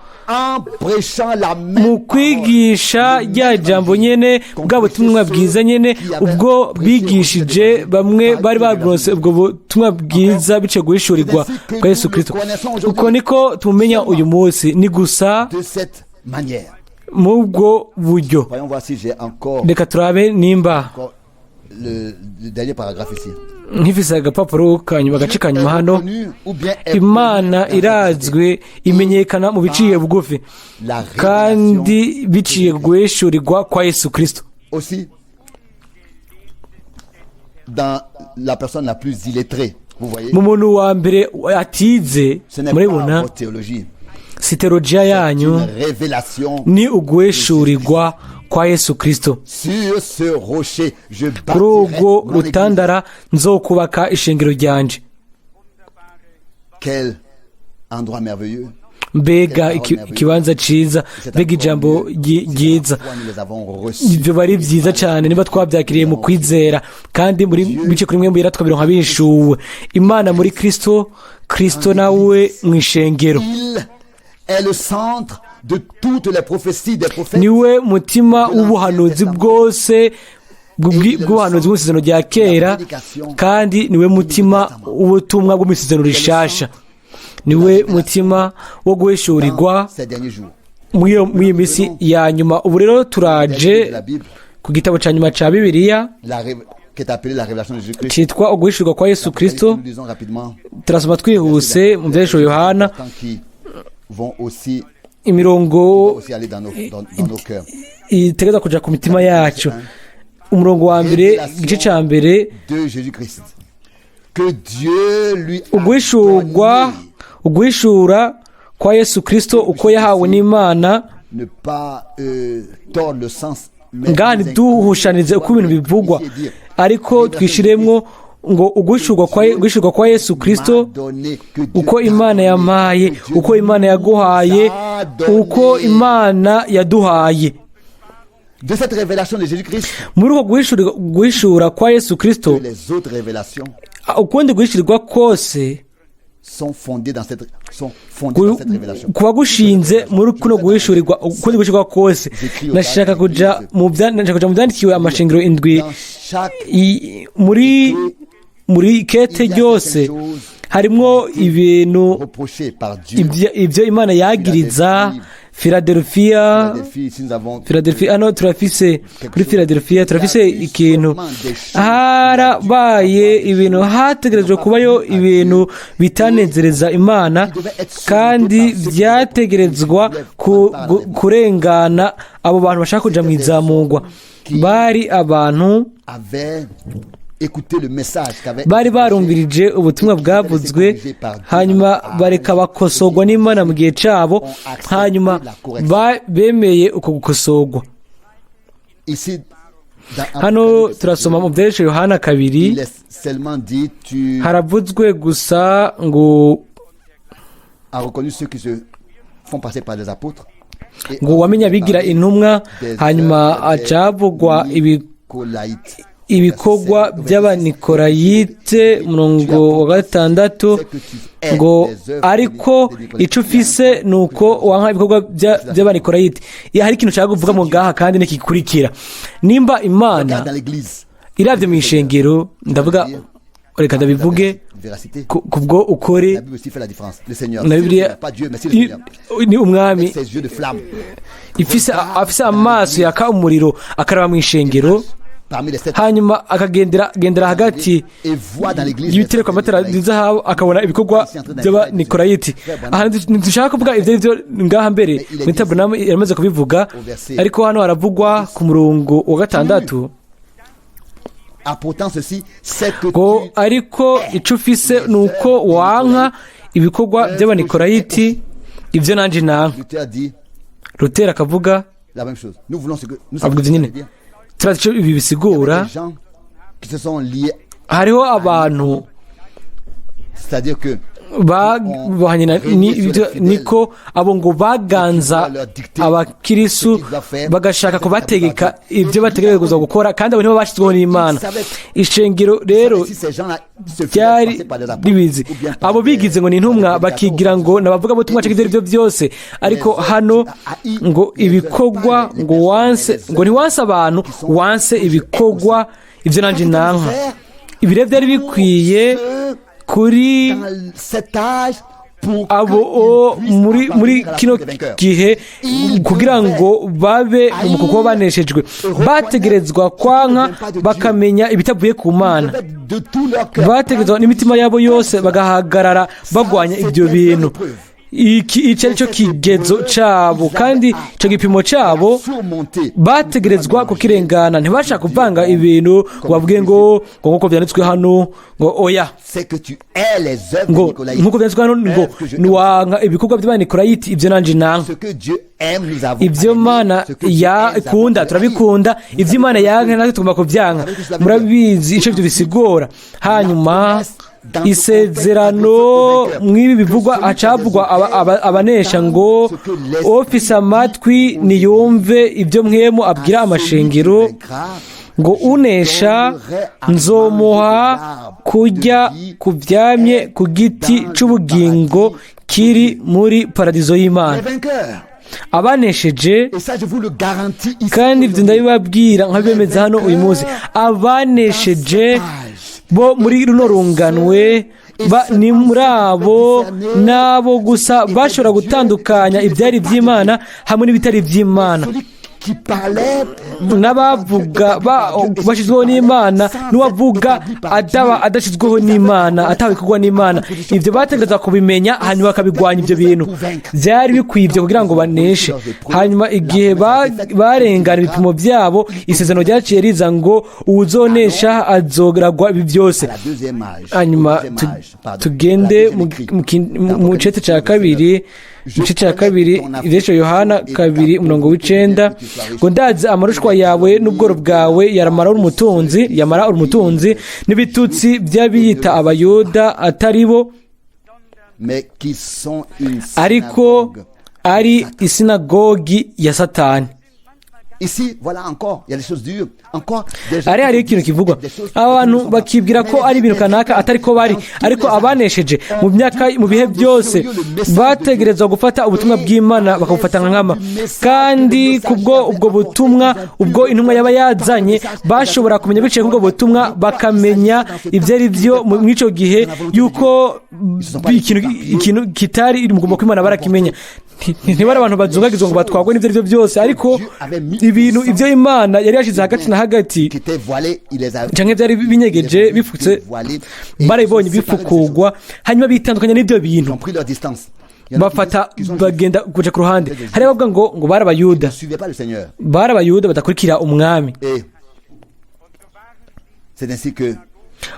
mu kwigisha rya jambo nyene, bwa butumwa bwiza nyene, ubwo bigishije bamwe bari baronse ubwo butumwa bwiza biciye guhishurirwa kwa Yesu Kirisito. Uko niko tumumenya uyu munsi, ni gusa mu bwo buryo. Reka turabe nimba nkifise agapapuro kanyuma, agace kanyuma hano: Imana irazwi, imenyekana mu biciye bugufi, kandi biciye guhishurirwa kwa Yesu Kirisito. Aussi dans la personne la plus illettrée, vous voyez. Mu muntu wa mbere atize. Ce n'est pas Murabibona, votre théologie. si teolojiya yanyu, Une révélation. ni uguhishurirwa kwa Yesu Kirisito. Sur ce rocher, je Kuri bâtirai urwo mon église. rutandara nzokubaka ishengero ryanje. Quel endroit merveilleux. Mbega ikibanza ciza, mbega ijambo ryiza! Ibyo bari byiza cyane niba twabyakiriye mu kwizera, kandi muri bice kuri mwe mbwira twabironka bishuwe. Imana muri Kristo, Kristo nawe mu ishengero. Il est le centre de toutes les prophéties des prophètes. Niwe mutima w'ubuhanuzi bwose, bw'ubuhanuzi bw'isezerano rya kera, kandi niwe mutima w'ubutumwa bwo mu isezerano rishasha. Niwe mutima wo guhishurirwa Ces derniers jours. muri iyi minsi ya nyuma. Ubu rero turaje De la Bible, ku gitabo cya nyuma cya Bibiliya, qui est appelée la révélation de Jésus-Christ. cyitwa Uguhishurirwa kwa Yesu Kristo. Nous lisons rapidement. Turasoma twihuse mu Byahishuwe Yohana, Importants qui vont aussi, imirongo aussi aller dans nos cœurs. itegereza kuja ku mitima yacu. Umurongo wa mbere, igice cya mbere. De Jésus-Christ. Que Dieu lui a Uguhishurwa, donné. uguhishura kwa Yesu Kristo uko yahawe n'Imana. Ne pas tordre le sens, mais Ngaha nous ntiduhushanize uko ibintu bivugwa, ariko twishiremwo ngo uguhishurwa kwa Yesu Kristo uko Imana yampaye, uko Imana yaguhaye, uko Imana yaduhaye. De cette révélation de Jésus-Christ, Muri uko guhishura kwa Yesu Kristo, que les autres révélations ukundi guhishurirwa kose sont fondées dans cette révélation. kuba gushinze muri kuno guhishurirwa, ukundi guhishurirwa kose. Nashaka kuja mu byandikiwe amashengero indwi. Dans chaque Muri kete ryose harimwo ibintu reproché par Dieu. ibyo Imana yagiriza Filadelfiya. Philadelphie, ici nous avons Philadelphia, hano turafise, kuri Philadelphia turafise ikintu. Harabaye ibintu, hategerejwe kubayo ibintu bitanezereza Imana, kandi byategerezwa kurengana abo bantu bashaka kuja mu izamurwa. Bari abantu avaient écouté le message qu'avait bari barumvirije ubutumwa bwavuzwe, hanyuma bareka bakosorwa n'Imana mu gihe cyabo, hanyuma bemeye uko gukosorwa. Ici, dans Hano Apocalypse, turasoma mu Byerekeye Yohana 2. il est seulement dit: tu Haravuzwe gusa ngo as reconnu ceux qui se font passer par les apôtres. Et ngo wamenye abigira intumwa, hanyuma acavugwa Nicolaïtes. ibikorwa by'Abanikorayite. Umurongo wa 6 ngo: ariko icyo ufise ni uko wanka ibikorwa by'Abanikorayite. Iyo hari ikintu ushaka kuvuga mu ngaha kandi ntikikurikira, nimba Imana Regarde dans l'église. irabye mu ishengero, ndavuga, reka ndabivuge Véracité. kubwo ukuri. La Bible aussi fait la différence. Le Seigneur. Na C'est le Bibiliya Seigneur, pas Dieu, mais c'est le Seigneur. ni Umwami Avec ses yeux de flamme. ifise, afise amaso yaka umuriro, akaraba mu ishengero, Parmi les sept. hanyuma akagendera gendera hagati Et voit dans l'église. y'ibitereko amatara y'izahabu, akabona ibikorwa by'Abanikorayiti. Aha ntidushaka kuvuga ibyo ari byo ngaha mbere, mwita Branham yaramaze kubivuga, ariko hano haravugwa ku murongo wa 6 Apportant ceci, c'est que ngo tu ariko icyo ufise ni uko wanka ibikorwa by'Abanikorayiti, ibyo nanjye nanka. Luther dit Luther akavuga la même chose. Nous voulons ce que nous savons avuga ce ibyo que ça nyine. veut dire. Turazi icyo ibi bisigura. Des gens qui se sont liés, Hariho abantu c'est-à-dire que bahanye niko abo ngo baganza abakirisu, bagashaka kubategeka ibyo bategerezwa gukora, kandi abo nibo bashyizweho n'Imana. Ishengero rero si ces gens-là se faisaient byari passer par des apôtres, ribizi ou bien par abo bigize ngo ni intumwa, bakigira ngo ni abavugabutumwa cyangwa ibyo ari byo byose. Ariko hano ngo ibikorwa, ngo wanse, ngo ntiwanse abantu, wanse ibikorwa, ibyo nanjye nanka. Ibi rero byari bikwiye kuri dans cet âge pour abo muri kino gihe, kugira ngo babe mu kuko baneshejwe, bategerezwa kwanka bakamenya ibitavuye ku Mana. De tout leur cœur. Bategerezwa n'imitima yabo yose bagahagarara bagwanya ibyo bintu. Iki icyo ari cyo kigezo cyabo, kandi icyo gipimo cyabo Surmonter. bategerezwa kukirengana. Ntibashaka kuvanga ibintu ngo bavuge ngo nk'uko byanditswe hano, ngo oya. C'est que tu hais les œuvres Ngo des Nicolaïtes. nk'uko byanditswe hano ngo ntiwanka ibikorwa by'Abanikorayiti, ibyo nanjye nanka. Ce que Dieu aime, nous avons Ibyo aimé. Mana Ce que Dieu aime, nous avons yakunda haï. turabikunda, ibyo Imana yanka natwe tugomba kubyanka. Murabizi icyo ibyo bisigura. Hanyuma isezerano mw'ibi bivugwa, hacavugwa abanesha, ngo ufise amatwi niyumve ibyo Mpwemu abwira amashengero, ngo unesha nzomuha kurya ku byamye ku giti c'ubugingo kiri muri paradizo y'Imana. Les vainqueurs. Abanesheje. Et ça, je vous le garantis ici. Kandi ibyo ndabibabwira nkabibemeza hano uyu munsi, abanesheje bo muri runo runganwe, Ni muri abo nabo gusa bashobora gutandukanya ibyari iby'Imana hamwe n'ibitari iby'Imana. Celui qui parlait N'abavuga bashyizweho n'Imana n'uwavuga adaba adashyizweho n'Imana, atabikorwa n'Imana, ibyo bategereza kubimenya hanyuma bakabigwanya. Ibyo bintu byari bikwiye ibyo kugira ngo baneshe. Hanyuma igihe barengana ibipimo byabo, isezerano ryaciye riza ngo uwuzonesha azoragwa ibi byose. À la deuxième âge. Hanyuma Au deuxième âge, pardon. tugende La deuxième écrit. mu cete cya kabiri, igice cya kabiri, ibyahishuriwe Yohana 2, umurongo w'icenda, ngo: "Ndazi amarushwa yawe n'ubworo bwawe, yaramara uri umutunzi, yamara uri umutunzi, n'ibitutsi by'abiyita Abayuda atari bo, Mais qui sont une ariko synagogue. ari isinagogi ya Satani." Ici, voilà encore, il y a des choses dures. Encore des gens Ari hariho ikintu kivugwa, abantu bakibwira ko ari ibintu kanaka atari ko bari. Ariko abanesheje mu myaka, mu bihe byose, bategerezwa gufata ubutumwa bw'Imana bakabufata nka nkama. Kandi kubwo ubwo butumwa, ubwo intumwa yaba yazanye, bashobora kumenya biciye kuri ubwo butumwa, bakamenya ibyo ari byo muri icyo gihe, yuko ikintu kitari mu kugomba kw'Imana barakimenya. Ntibari abantu bazungagizwa ngo batwagwe n'ibyo ari byo byose, ariko ibintu ibyo Imana yari yashyize hagati na hagati qui étaient voilés, il les a canke byari binyegeje bifutse, barabibonye bifukugwa, hanyuma bitandukanya n'ibyo bintu. Ils ont pris leur distance. Il y en a qui Bafata disent qu'ils sont bagenda kuja ku ruhande. Hari abavuga ngo bari Abayuda, ne suivaient pas le Seigneur. bari Abayuda badakurikira Umwami. Et c'est ainsi que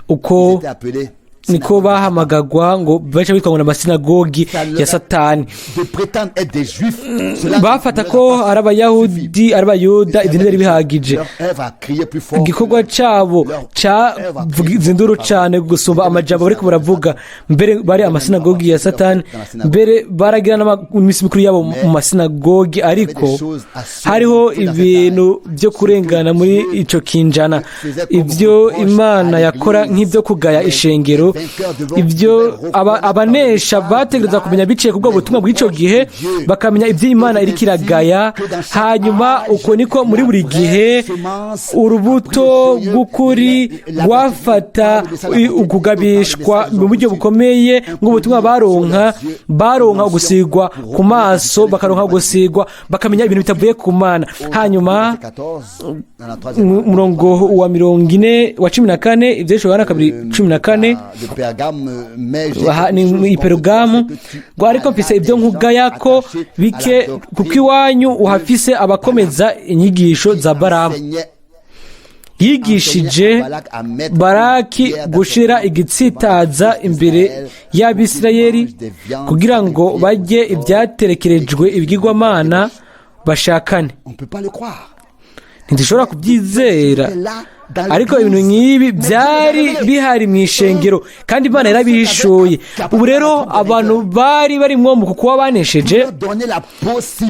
Uko ils étaient appelés niko bahamagagwa ngo baca bitwa ngo ni amasinagogi ya Satani. de prétendre être des Juifs. Cela Bafata ne ko leur a pas ari Abayahudi, ari Abayuda, ibyo ntibyari bihagije. Leur œuvre a crié plus fort. Igikorwa cyabo cyavuze induru cyane gusumba amajambo bariko baravuga. Mbere bari amasinagogi ya Satani, mbere baragira n'iminsi mikuru yabo mu masinagogi. Ariko hariho ibintu byo kurengana muri ico kinjana, ibyo Imana yakora nk'ibyo kugaya ishengero, ibyo abanesha bategereza kumenya biciye kubwo butumwa bw'ico gihe, bakamenya ibyo Imana iriko iragaya. Hanyuma uko niko muri buri gihe urubuto rw'ukuri rwafata ukugabishwa mu buryo bukomeye nk'ubutumwa baronka ugusigwa ku maso, bakaronka ugusigwa, bakamenya ibintu bitavuye ku Mana. Hanyuma umurongo wa 40 wa 14, ibyahishuriwe Yohana 2:14, ni i Perugamu, ngo: "Ariko mfise ibyo nkugaya ko bike, kuko iwanyu uhafise abakomeza inyigisho za Baramu, yigishije Baraki gushira igitsitaza imbere y'Abisirayeli kugira ngo bajye ibyaterekerejwe ibigirwamana bashakane." Ntidushobora kubyizera, ariko ibintu nk'ibi byari bihari mu ishengero, kandi Imana yarabihishuye. Ubu rero abantu bari barimwo mu kuba banesheje,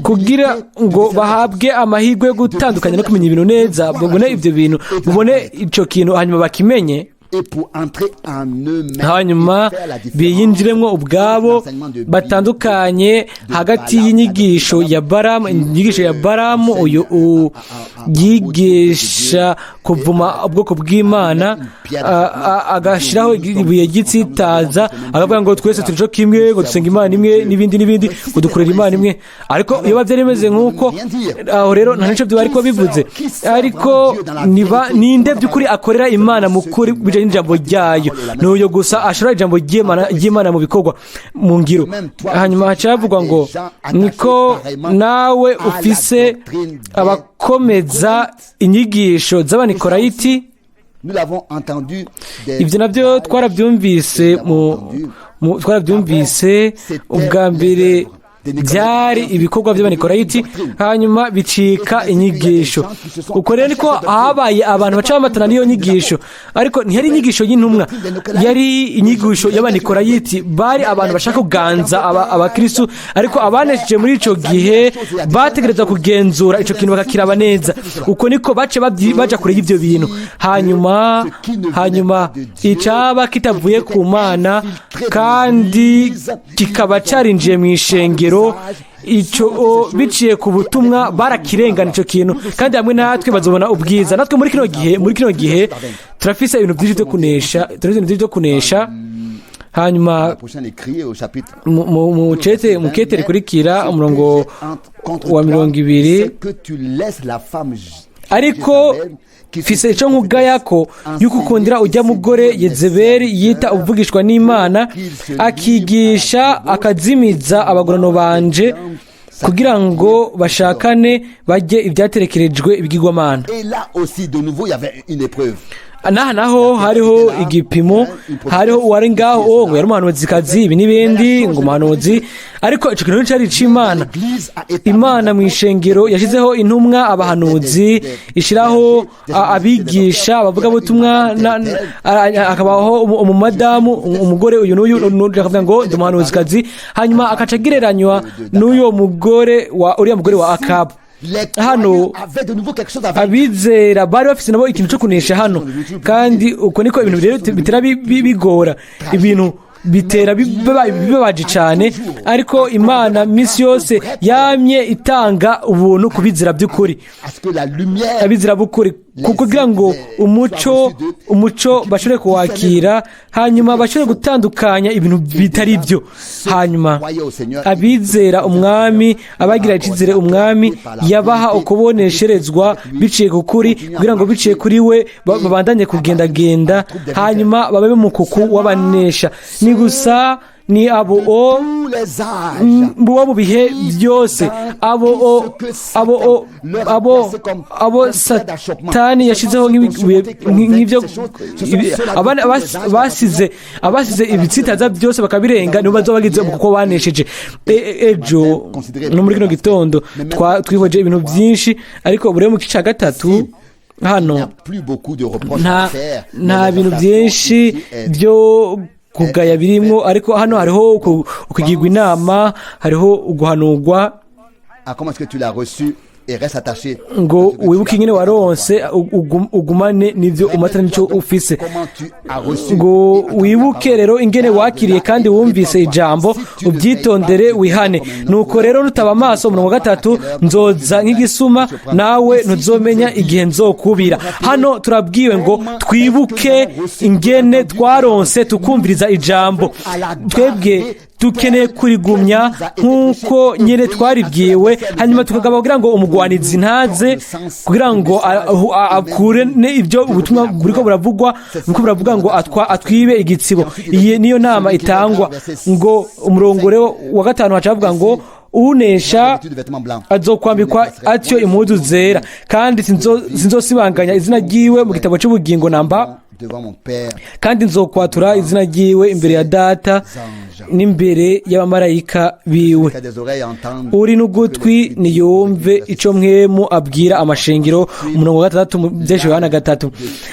kugira ngo bahabwe amahirwe yo gutandukanya no kumenya ibintu neza, babone ibyo bintu, babone icyo kintu, hanyuma bakimenye, hanyuma biyinjiremo ubwabo, batandukanye hagati y'inyigisho ya Baramu, inyigisho ya Baramu uyu yigisha kuvuma ubwoko bw'Imana, agashyiraho ibuye ry'itsitaza, akavuga ngo twese turi cyo kimwe, ngo dusenga Imana imwe, n'ibindi n'ibindi, ngo dukorera Imana imwe. Ariko iyo byari bimeze nk'uko aho rero, nta n'icyo byari kuba bivuze. Ariko ninde by'ukuri akorera Imana mu kuri bijyanye n'ijambo ryayo? Ni uyu gusa ashobora ijambo ry'Imana mu bikorwa, mu ngiro. Hanyuma haca havugwa ngo: "Niko nawe ufise abakomeza inyigisho z'Abanikorayiti." Ibyo nabyo twarabyumvise. Ubwa mbere byari ibikorwa by'Abanikorayiti, hanyuma bicika inyigisho. Uko rero niko habaye abantu baca bamatana n'iyo nyigisho, ariko ntiyari inyigisho y'intumwa, yari inyigisho y'Abanikorayiti. Bari abantu bashaka kuganza abakristu. Ariko abanesheje muri icyo gihe bategereza kugenzura icyo kintu, bakakiraba neza. Uko niko bace baja kure y'ibyo bintu. Hanyuma icaba kitavuye ku Mana kandi kikaba cyarinjiye mu ishengero, icyo biciye ku butumwa barakirengana icyo kintu, kandi hamwe natwe bazobona ubwiza. Natwe muri kino gihe turafise ibintu byinshi byo kunesha, turafise ibintu byinshi byo kunesha. Hanyuma La prochaine écrit au chapitre mu cete rikurikira, umurongo wa 20: C'est que tu laisses la femme Ariko Jézabel, qui se mfise ico nkugayako, yuko ukundira ujya mugore Yezebeli yita uvugishwa n'Imana, akigisha akazimiza abagurano banje kugira ngo bashakane bajye ibyaterekerejwe ibigirwamana. Et là aussi, de nouveau, il y avait une épreuve. Naha naho hariho igipimo. Hariho uwari ngaho ngo yari umuhanuzikazi, ibi n'ibindi, ngo umuhanuzi, ariko ico kintu cari ic'Imana. L'Église a établi Imana mu ishengero yashyizeho intumwa, abahanuzi, ishyiraho abigisha, abavugabutumwa, hakabaho umumadamu, umugore uyu n'uyu n'uyu, akavuga ngo ndi umuhanuzikazi, hanyuma akaca agereranywa n'uyo mugore wa uriya mugore wa Akabu. Les Hano croyants avaient de nouveau quelque chose à vaincre. abizera bari bafise nabo ikintu cyo kunesha hano, kandi uko niko ibintu rero bitera bigora, ibintu bitera bibabaje cyane. Ariko Imana minsi yose yamye itanga ubuntu ku bizera by'ukuri, À ce que la lumière abizera b'ukuri, kugira ngo umuco bashobore kuwakira, hanyuma bashobore gutandukanya ibintu bitari byo. Hanyuma abizera Umwami, abagira icyizere Umwami, yabaha ukubonesherezwa biciye ku kuri, kugira ngo biciye kuri we babandanye kugendagenda, hanyuma babe mu kuku w'abanesha. Ni gusa ni abo o tous les âges bo mu bihe byose, abo Satani yashyizeho nk'ibyo abasize ibitsitaza byose bakabirenga, nibo bazoba bagize kuko banesheje. Ejo no muri kino gitondo twihweje ibintu byinshi, ariko ubu rero mu gice cya gatatu hano Il n'y a plus beaucoup de reproches nta à faire. nta bintu byinshi byo kugaya birimwo, ariko hano hariho ukugirwa inama, hariho uguhanurwa. Ah, comment est-ce que tu l'as reçu et reste attaché ngo wibuke ingene waronse, ugumane n'ivyo umatana n'ico ufise. Comment tu as reçu Ngo wibuke rero ingene wakiriye kandi wumvise ijambo, ubyitondere, wihane. Nuko rero nutaba amaso, umurongo wa gatatu, nzoza nk'igisuma, nawe ntuzomenya igihe nzokubira. Hano turabwiwe ngo twibuke ingene twaronse tukumviriza ijambo. Twebwe dukeneye kurigumya nk'uko nyine twaribwiwe, hanyuma tukagaba kugira ngo umugwanizi ntaze kugira ngo akure ibyo ubutumwa buriko buravugwa, buriko buravuga, ngo atwibe igitsibo. Iyi niyo nama itangwa. Ngo umurongo rero wa gatanu haca havuga ngo unesha de vêtements blancs. azokwambikwa atyo impuzu zera, kandi sinzosibanganya izina ryiwe mu gitabo cy'ubugingo namba, Devant mon Père. kandi nzokwatura izina ryiwe imbere ya Data n'imbere y'abamarayika biwe. Qui a des oreilles entendent. Uri n'ugutwi niyumve ico Mpwemu abwira amashengero. Umurongo wa gatandatu mu Vyahishuriwe Yohana gatatu.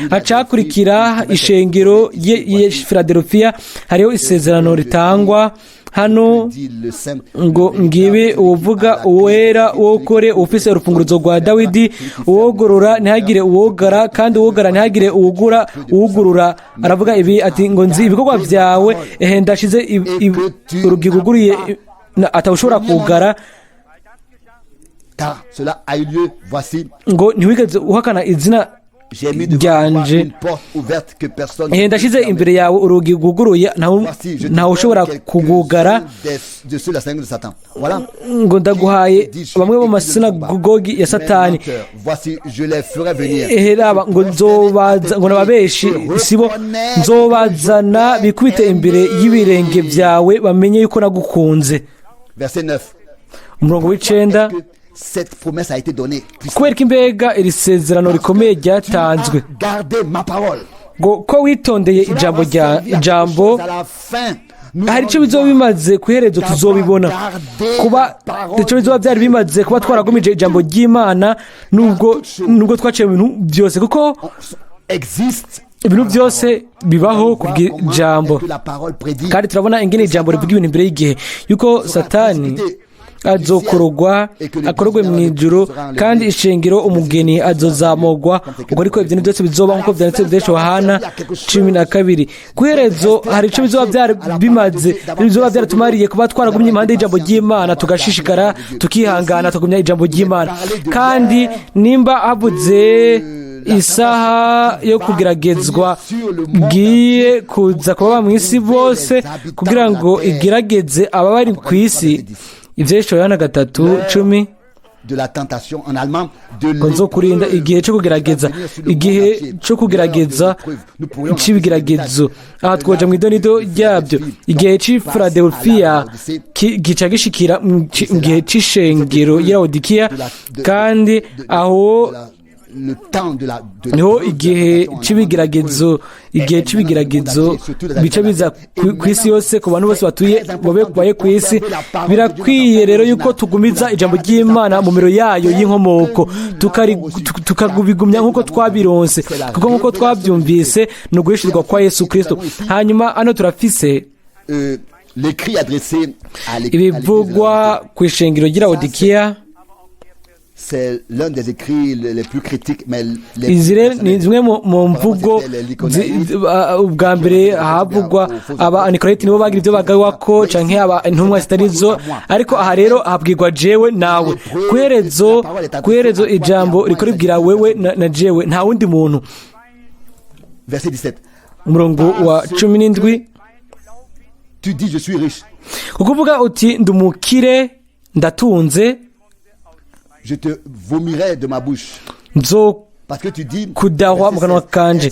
Hacakurikira ishengero ye Filadelfiya. Hariho isezerano ritangwa hano Dit le Saint. ngo ngibi uwuvuga, uwera wokore, ufise urufunguruzo rwa Dawidi, uwogorora ntihagire uwogara, kandi uwogara ntihagire uwugura uwugurura, aravuga ibi ati ngo nzi ibikorwa byawe, ehe ndashize urugi rwuguruye atawushobora kugara. Car cela a eu lieu. Voici, Ngo ntiwigeze uhakana izina j'ai mis devant toi ryanje. une porte ouverte que personne Ehe ne peut ndashize fermer. imbere yawe urugi rwuguruye, Voici, je te ntawe ushobora donne kugugara. quelques-uns de ceux de la synagogue de Satan. Voilà. Ngo ndaguhaye bamwe mu masinagogi ya Satani. Voici, je les ferai venir. Ehe raba, ngo nzobaza, ngo nababeshi sibo, nzobazana bikubite imbere y'ibirenge byawe, bamenye yuko nagukunze. Verset 9. Umurongo w'icenda. Est-ce que cette promesse a été donnée? Kubera ko imbega iri sezerano rikomeye ryatanzwe? Gardez ma parole. Ngo ko witondeye ijambo rya ijambo. À la fin, Hari icyo bizoba bimaze ku iherezo, tuzobibona, kuba icyo bizoba byari bimaze kuba twaragumije ijambo ry'Imana nubwo twaciye mu bintu byose, kuko existe. ibintu byose bibaho ku bw'ijambo. Que la parole prédit. Kandi turabona ingene ijambo rivuga ibintu imbere y'igihe, yuko Satani azokorogwa, akorogwe mu ijuru, kandi ishengero, umugeni, azozamurwa. Ubwo ariko ibyo byose bizoba nk'uko byanditse byinshi Yohana 12. Ku iherezo hari icyo bizoba byari bimaze, bizoba byaratumariye kuba twaragumye impande y'ijambo ry'Imana, tugashishikara, tukihangana, tugumya ijambo ry'Imana. Kandi nimba havuze Isaha yo kugeragezwa ngiye kuza kuba mu isi bose kugira ngo igerageze ababa ku isi. Ibyahishuriwe Yohana 3:10. De la tentation en allemand, de Ngo nzokurinda igihe cyo kugerageza, igihe cyo kugerageza c'ibigeragezo. Aha twoja mu idonido ryabyo. Igihe c'i Filadelfiya gica gishikira mu gihe c'ishengero y'Lawodikiya, kandi aho niho igihe c'ibigeragezo, igihe c'ibigeragezo bica biza ku isi yose, ku bantu bose batuye babe baye ku isi. Birakwiye rero yuko tugumiza ijambo ry'Imana mu miro yayo y'inkomoko, tukabigumya nk'uko twabironse, kuko nk'uko twabyumvise ni uguhishurirwa kwa Yesu Kristo. Hanyuma hano turafise L'écrit adressé à ibivugwa ku ishengero ry'i Lawodikiya. C'est l'un des écrits les plus critiques, mais les Izi rero ni zimwe mu mvugo ubwa mbere havugwa aba Nikorayiti, nibo bagira ibyo bagawako canke aba intumwa zitari zo. Ariko aha rero habwirwa jewe nawe. Kuherezo ijambo riko ribwira wewe na jewe, nta wundi muntu. Verset 17. Umurongo wa 17. Tu dis, je suis riche. Kuko uvuga uti: "Ndumukire, ndatunze." Je te vomirai de ma bouche. Nzo Parce que tu dis, kudahwa mu kanwa kanje.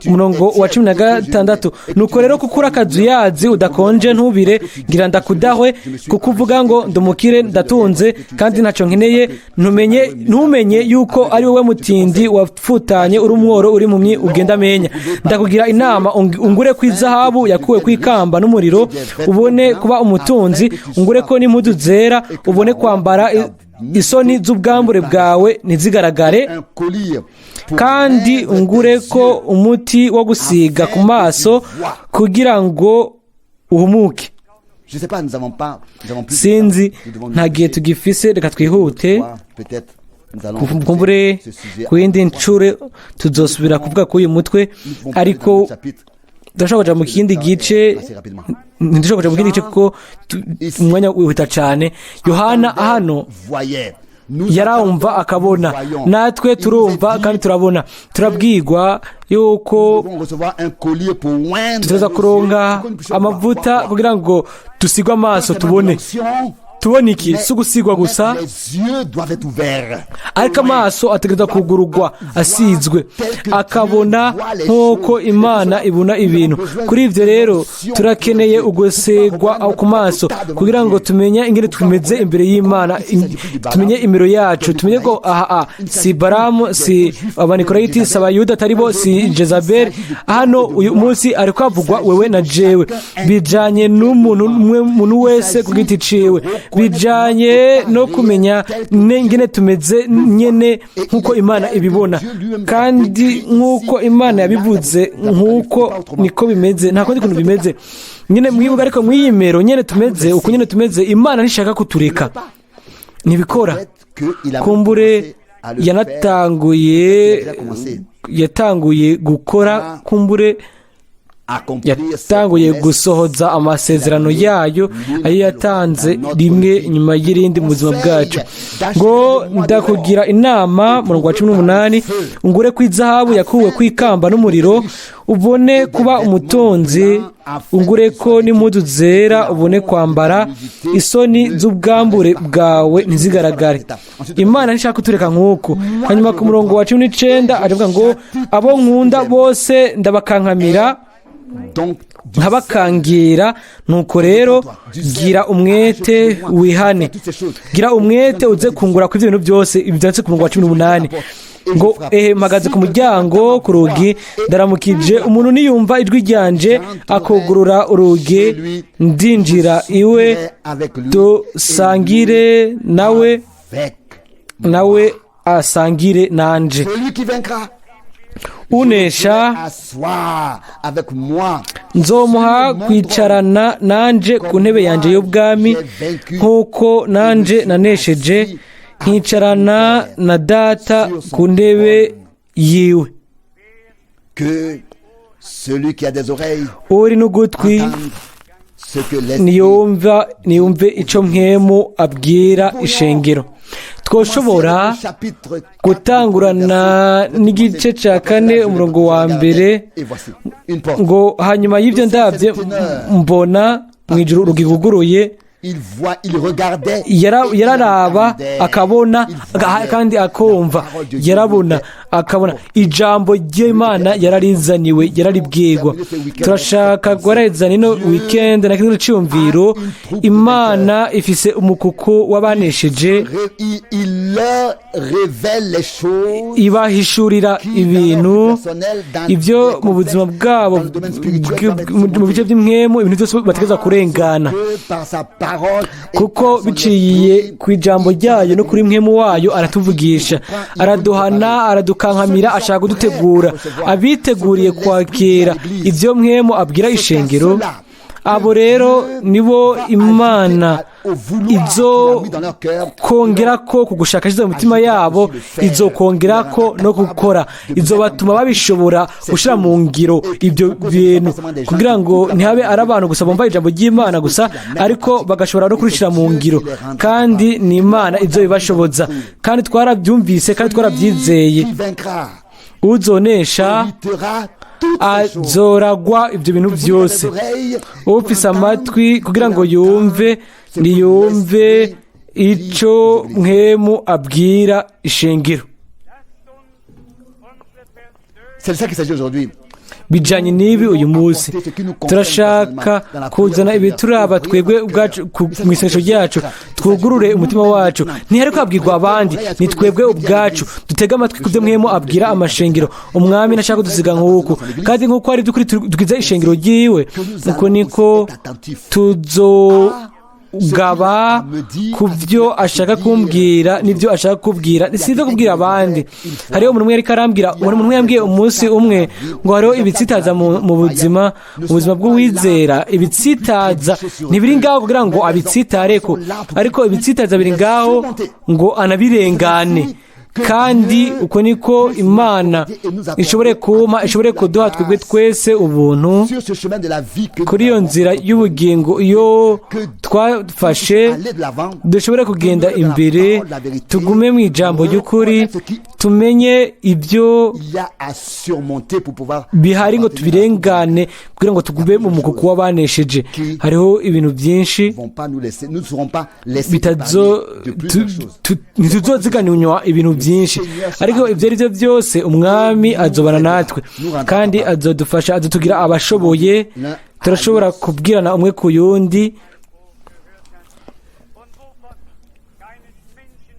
Umurongo wa 16: "Nuko rero kuko uri akazuyazi, udakonje ntubire, ngira ndakudahwe. Kuko uvuga ngo: ndumukire, ndatunze, kandi ntacyo nkeneye, ntumenye yuko ari wowe mutindi wapfutanye, uri umworo, uri impumyi, ugenda amenya. Ndakugira inama, ungure ku izahabu yakuwe ku ikamba n'umuriro, ubone kuba umutunzi. Ungure ko n'impuzu zera, ubone kwambara, isoni z'ubwambure bwawe ntizigaragare. Un collyre pour Kandi oindre ungure tes ko yeux. umuti wo gusiga ku maso kugira ngo uhumuke." Je sais pas, nous avons pas, nous avons plus de Sinzi, temps. Nous devons nous nta gihe dépêcher. tugifise, reka twihute. Peut-être nous allons Kumbure ce sujet ku yindi ncure tuzosubira kuvuga kuri uyu mutwe, ariko turashobora kuja mu kindi gice. Ntidushobora kuja mu kindi gice kuko umwanya wihuta cane. Yohana hano yarawumva akabona, natwe turumva kandi turabona. Turabwirwa yuko tuza kuronka amavuta kugira ngo dusigwe amaso tubone. Tubona iki? Si ugusigwa gusa, ariko amaso ategerezwa kugurugwa, asizwe, akabona nk'uko Imana ibona ibintu. Kuri ibyo rero turakeneye ugusigwa ku maso kugira ngo tumenye ingene tumeze imbere y'Imana, tumenye imiro yacu, tumenye ko aha si Baramu, si Abanikolayiti, si Abayuda atari bo, si Jezabeli. Hano uyu munsi ariko havugwa wewe na jewe. Bijanye n'umuntu umwe, muntu wese ku giti ciwe, bijanye no kumenya ingene tumeze nyene nk'uko Imana ibibona, kandi nk'uko Imana yabivuze, nk'uko niko bimeze, nta kundi kuntu bimeze nyine. Mwibuka ariko mw'iyi nyene tumeze uko nyene tumeze, Imana ntishaka kutureka, ntibikora. Kumbure yanatanguye, yatanguye gukora, kumbure yatanguye gusohoza amasezerano yayo ayo yatanze rimwe nyuma y'irindi mu buzima bwacu. Ngo: "Ndakugira inama", murongo wa 18, "ungure ku izahabu yakuwe ku ikamba n'umuriro, ubone kuba umutunzi. Ungure ko n'impuzu zera, ubone kwambara, isoni z'ubwambure bwawe ntizigaragare." Imana ntishaka kutureka nk'uku. Hanyuma ku murongo wa 19 aravuga ngo: "Abo nkunda bose ndabakankamira, nkabakangira. Nuko rero gira umwete wihane, gira umwete uze kungura ku ibyo bintu byose." Ibi byanditse ku murongo wa 18 ngo: "Ehe, mpagaze ku muryango, ku rugi, ndaramukije. Umuntu niyumva ijwi ryanje akugurura urugi, ndinjira iwe, dusangire nawe, nawe asangire nanje. Unesha nzomuha kwicarana nanje ku ntebe yanjye y'ubwami, nk'uko nanje nanesheje nkicarana na Data ku ntebe yiwe. Uri n'ugutwi niyumva, niyumve icyo Mpwemu abwira ishengero." Twoshobora gutangurana n'igice cya 4 umurongo wa 1 ngo: "Hanyuma y'ibyo ndabye mbona mu ijuru urugi rwuguruye." Yararaba, akabona kandi akumva. Yarabona, akabona. Ijambo ry'Imana yararizaniwe, yararibwirwa. Turashaka guhereza ino weekend na kino cyumviro: Imana ifise umukuku w'abanesheje, ibahishurira ibintu ibyo mu buzima bwabo, mu bice by'impwemu, ibintu byose bategereza kurengana, kuko biciye ku ijambo ryayo no kuri mpwemu wayo aratuvugisha, araduhana, aradukankamira, ashaka kudutegura. Abiteguriye kwakira ibyo mpwemu abwira ishengero, abo rero nibo Imana izo kongera ko ku gushaka ashyize mu mitima yabo, izo kongera ko no gukora, izo batuma babishobora gushyira mu ngiro ibyo bintu, kugira ngo ntihabe ari abantu gusa bumva ijambo ry'Imana gusa, ariko bagashobora no kurishyira mu ngiro. Kandi ni Imana ibyo bibashoboza, kandi twarabyumvise kandi twarabyizeye. Uzonesha azoragwa ibyo bintu byose. Ufise amatwi kugira ngo yumve, niyumve icyo mpwemu abwira ishengero. C'est de ça qu'il s'agit aujourd'hui. Bijanye n'ibi uyu munsi, turashaka kuzana ibituraba twebwe ubwacu mu isengesho ryacu, twugurure umutima wacu. Ntihari kwabwirwa abandi, ni twebwe ubwacu. Dutege amatwi ku byo mpwemu abwira amashengero. Umwami ntashaka kudusiga nk'uku, kandi nk'uko ari by'ukuri tugize ishengero ryiwe, uko niko tuzogaba ku byo ashaka kumbwira n'ibyo ashaka kubwira, si ibyo kubwira abandi. Hariho umuntu umwe yariko arambwira, umuntu umwe yambwiye umunsi umwe ngo hariho ibitsitaza mu buzima, mu buzima bw'uwizera. Ibitsitaza ntibiri ngaho kugira ngo abtsitareko, ariko ibitsitaza biri ngaho ngo anabirengane. Kandi uko niko Imana ishobore kuma, ishobore kuduha twebwe twese ubuntu Sur ce chemin de la vie que kuri iyo nzira y'ubugingo iyo twafashe, aller de l'avant, dushobore kugenda imbere, tugume mu ijambo ry'ukuri, tumenye ibyo il y a à surmonter pour pouvoir bihari ngo tubirengane, kugira ngo tugume mu mukuku w'abanesheje. Hariho ibintu byinshi vont pas nous laisser, nous ne serons pas laissés bitazo épargner de plusieurs choses. Ntituzoziganwa ibintu byinshi, ariko ibyo ari byo byose umwami azobana natwe kandi azodufasha, azotugira abashoboye. Turashobora kubwirana umwe ku yundi.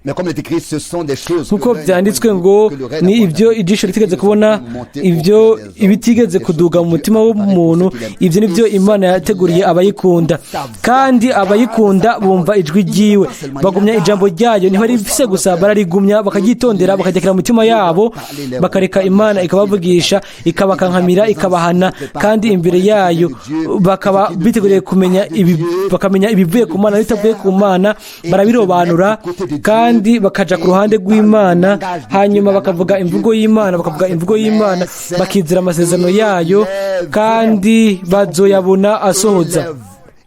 Mais comme il est écrit, ce sont des choses Nk'uko byanditswe ngo ni ibyo ijisho ritigeze kubona, ibyo ibitigeze kuduga mu mutima w'umuntu, ibyo ni byo Imana yateguriye abayikunda. Kandi abayikunda bumva ijwi ryiwe, bagumya ijambo ryayo. Ntibarifise gusa, bararigumya, bakaryitondera, bakaryakira mu mitima yabo, bakareka Imana ikabavugisha, ikabakankamira, ikabahana, kandi imbere yayo bakaba biteguriye kumenya ibi, bakamenya ibivuye ku Mana n'ibitavuye ku Mana, barabirobanura kandi bakaja ku ruhande rw'Imana. Hanyuma bakavuga imvugo y'Imana, bakavuga imvugo y'Imana, bakizera amasezerano yayo, kandi bazoyabona asohoza.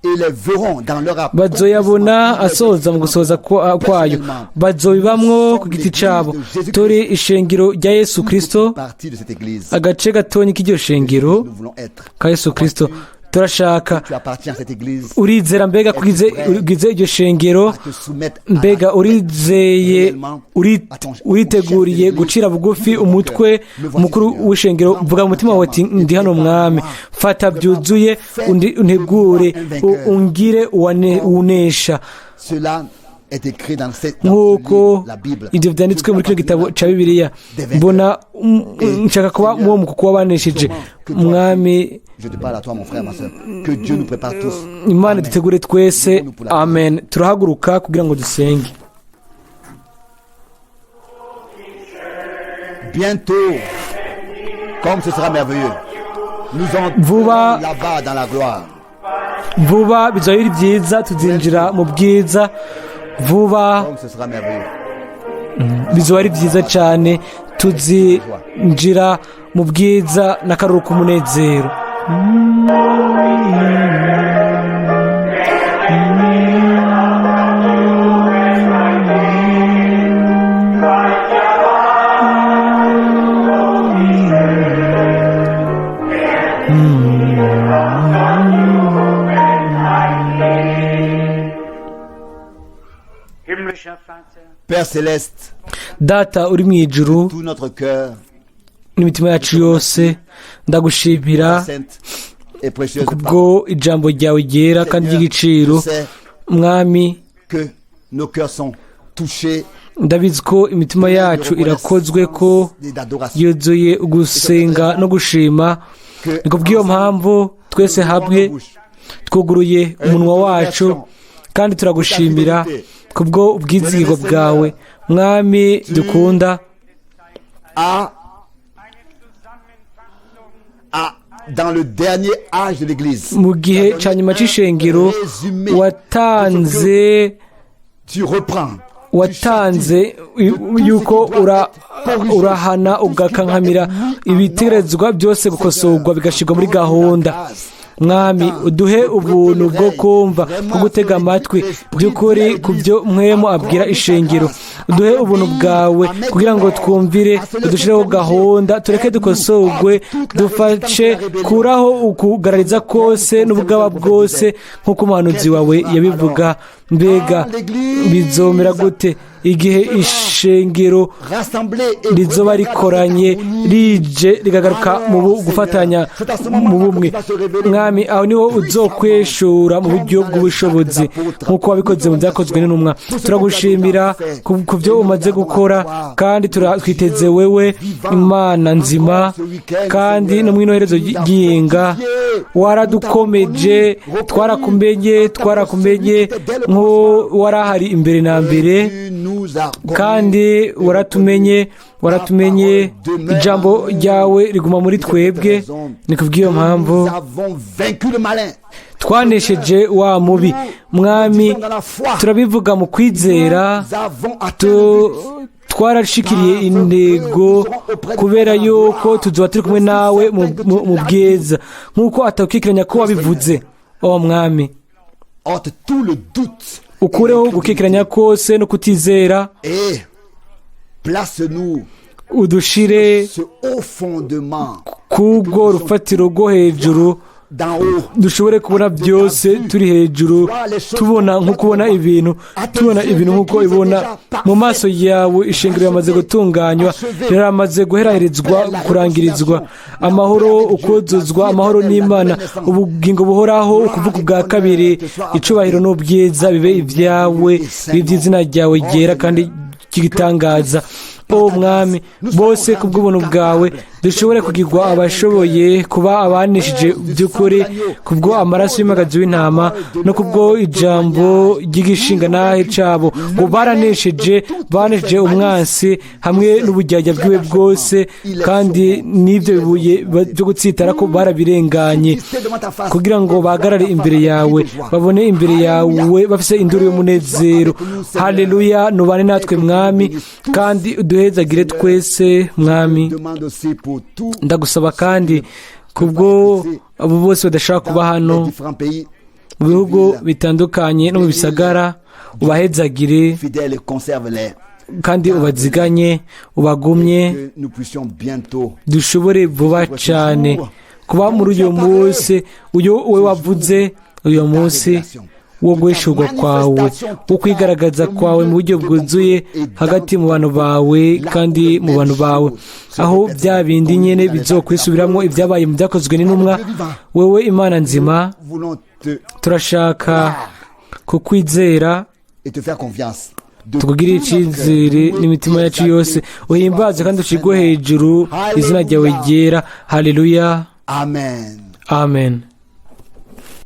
Et les verront dans leur Bazoyabona asohoza mu gusohoza kwayo, bazobibamwo ku giti cabo. Turi ishengero rya Yesu Kristo, partie de cette église. agace gatonyi k'iryo shengero Nous voulons être. ka Yesu Kristo. Turashaka. Tu appartiens à cette église. Urizera mbega kugize ugize iryo shengero? À te soumettre à Mbega urizeye, uriteguriye gucira bugufi umutwe mukuru w'ishengero? Vuga mu mutima wawe ati: "Ndi hano Mwami, fata byuzuye, untegure, ungire unesha." Cela est écrit dans ce Nk'uko livre, la Bible. ibyo byanditswe muri kino gitabo cya Bibiliya, mbona nshaka kuba muwo mukuku w'abanesheje, Mwami. Je te parle à toi, mon frère, ma soeur. Que Dieu nous prépare tous. Imana dutegure twese. Amen. Turahaguruka kugira ngo dusenge. Bientôt, comme ce sera merveilleux, nous entrerons Vuba. là-bas dans la gloire. Vuba bizaba biri byiza, tuzinjira mu bwiza vuba. Comme ce sera merveilleux. Bizoba ari byiza cyane, tuzinjira mu bwiza n'akaruru k'umunezero. Céleste, Data uri mu ijuru, tout notre cœur, n'imitima yacu yose, ndagushimira ta sainte et précieuse parole. kubwo ijambo ryawe ryera kandi Seigneur, ry'igiciro. je sais Mwami, que nos cœurs sont touchés ndabizi ko imitima yacu irakozwe ko et d'adoration. yuzuye ugusenga no gushima. Que Ni kubw'iyo mpamvu twese hamwe twuguruye umunwa wacu kandi turagushimira kubwo ubwizigirwa bwawe, Mwami dukunda. Dans le dernier âge de l'Église, Mu gihe cya nyuma c'ishengero watanze tu reprends, watanze yuko urahana ugakankamira ibitegerezwa byose gukosorwa bigashyirwa muri gahunda. Mwami, uduhe ubuntu bwo kumva, bwo gutega amatwi by'ukuri ku byo Mpwemu abwira ishengero. Uduhe ubuntu bwawe kugira ngo twumvire, udushireho gahunda, tureke dukosorwe, dufashe kuraho ukugarariza kose n'ubugaba bwose nk'uko umuhanuzi wawe yabivuga. Mbega bizomera gute igihe ishengero rassemblés et rizoba rikoranye, rije rigagaruka mu gufatanya mu bumwe? Mwami, aho niho uzokweshura mu buryo bw'ubushobozi nk'uko wabikoze mu Byakozwe n'Intumwa. Turagushimira ku byo umaze gukora kandi twiteze wewe, Imana nzima. Kandi no mu inoherezo ry'iyinga waradukomeje, twarakumenye, twarakumenye nk'uwo warahari imbere na mbere. Tu nous as connus. Kandi waratumenye, waratumenye, ijambo ryawe riguma muri twebwe. Ni kubw'iyo mpamvu Nous avons vaincu le malin. twanesheje wa mubi. Mwami, turabivuga mu kwizera. Nous avons atteint le but. Twarashikiriye intego kubera yuko tuzoba turi kumwe nawe mu bwiza, nk'uko atawukikiranya ko wabivuze, o Mwami. Ôte tout le doute. Ukureho gukikiranya kose no kutizera. Et place-nous Udushire ce haut fondement kubwo rufatiro rwo hejuru, d'en haut. dushobore kubona byose turi hejuru, tubona nko kubona ibintu, tubona ibintu nk'uko ibona mu maso yawe. Ishingiro yamaze gutunganywa, riramaze guheraherezwa, kurangirizwa. Amahoro, ukuzuzwa amahoro n'Imana, ubugingo buhoraho, ukuvuga ubwa kabiri, icubahiro n'ubwiza bibe ibyawe, bibe iby'izina ryawe ryera kandi ry'igitangaza. O Mwami, bose kubw'ubuntu bwawe dushobore kugirwa abashoboye kuba abanishije by'ukuri kubwo amaraso y'umwagazi w'intama no kubwo ijambo ry'igishingantahe cabo, ngo baranesheje, banesheje umwansi hamwe n'ubujyajya bwiwe bwose, kandi n'ibyo bibuye byo gutsitara ko barabirenganye, kugira ngo bahagarare imbere yawe, babone imbere yawe bafise induru y'umunezero. Haleluya! Nubane natwe, Mwami, kandi uduhezagire twese, Mwami. Demande aussi pour tous Ndagusaba kandi kubwo abo bose badashobora kuba hano les différents pays mu bihugu bitandukanye no mu bisagara, ubahezagire fidèles, conserve-les. kandi ubaziganye, ubagumye. Que nous puissions bientôt Dushobore vuba cyane kuba muri uyu munsi uyu we wavuze, uyu munsi wo guhishurwa kwawe, wo kwigaragaza kwawe mu buryo bwuzuye hagati mu bantu bawe kandi mu bantu bawe, aho bya bindi nyine bizokwisubiramo ibyabaye mu Byakozwe n'Intumwa. Wewe Imana nzima, voulons te turashaka kukwizera et te faire confiance. De tukugirire icyizere n'imitima yacu yose. Uhimbaze kandi ushigwe hejuru izina ryawe ryera. Haleluya! Amen. Amen.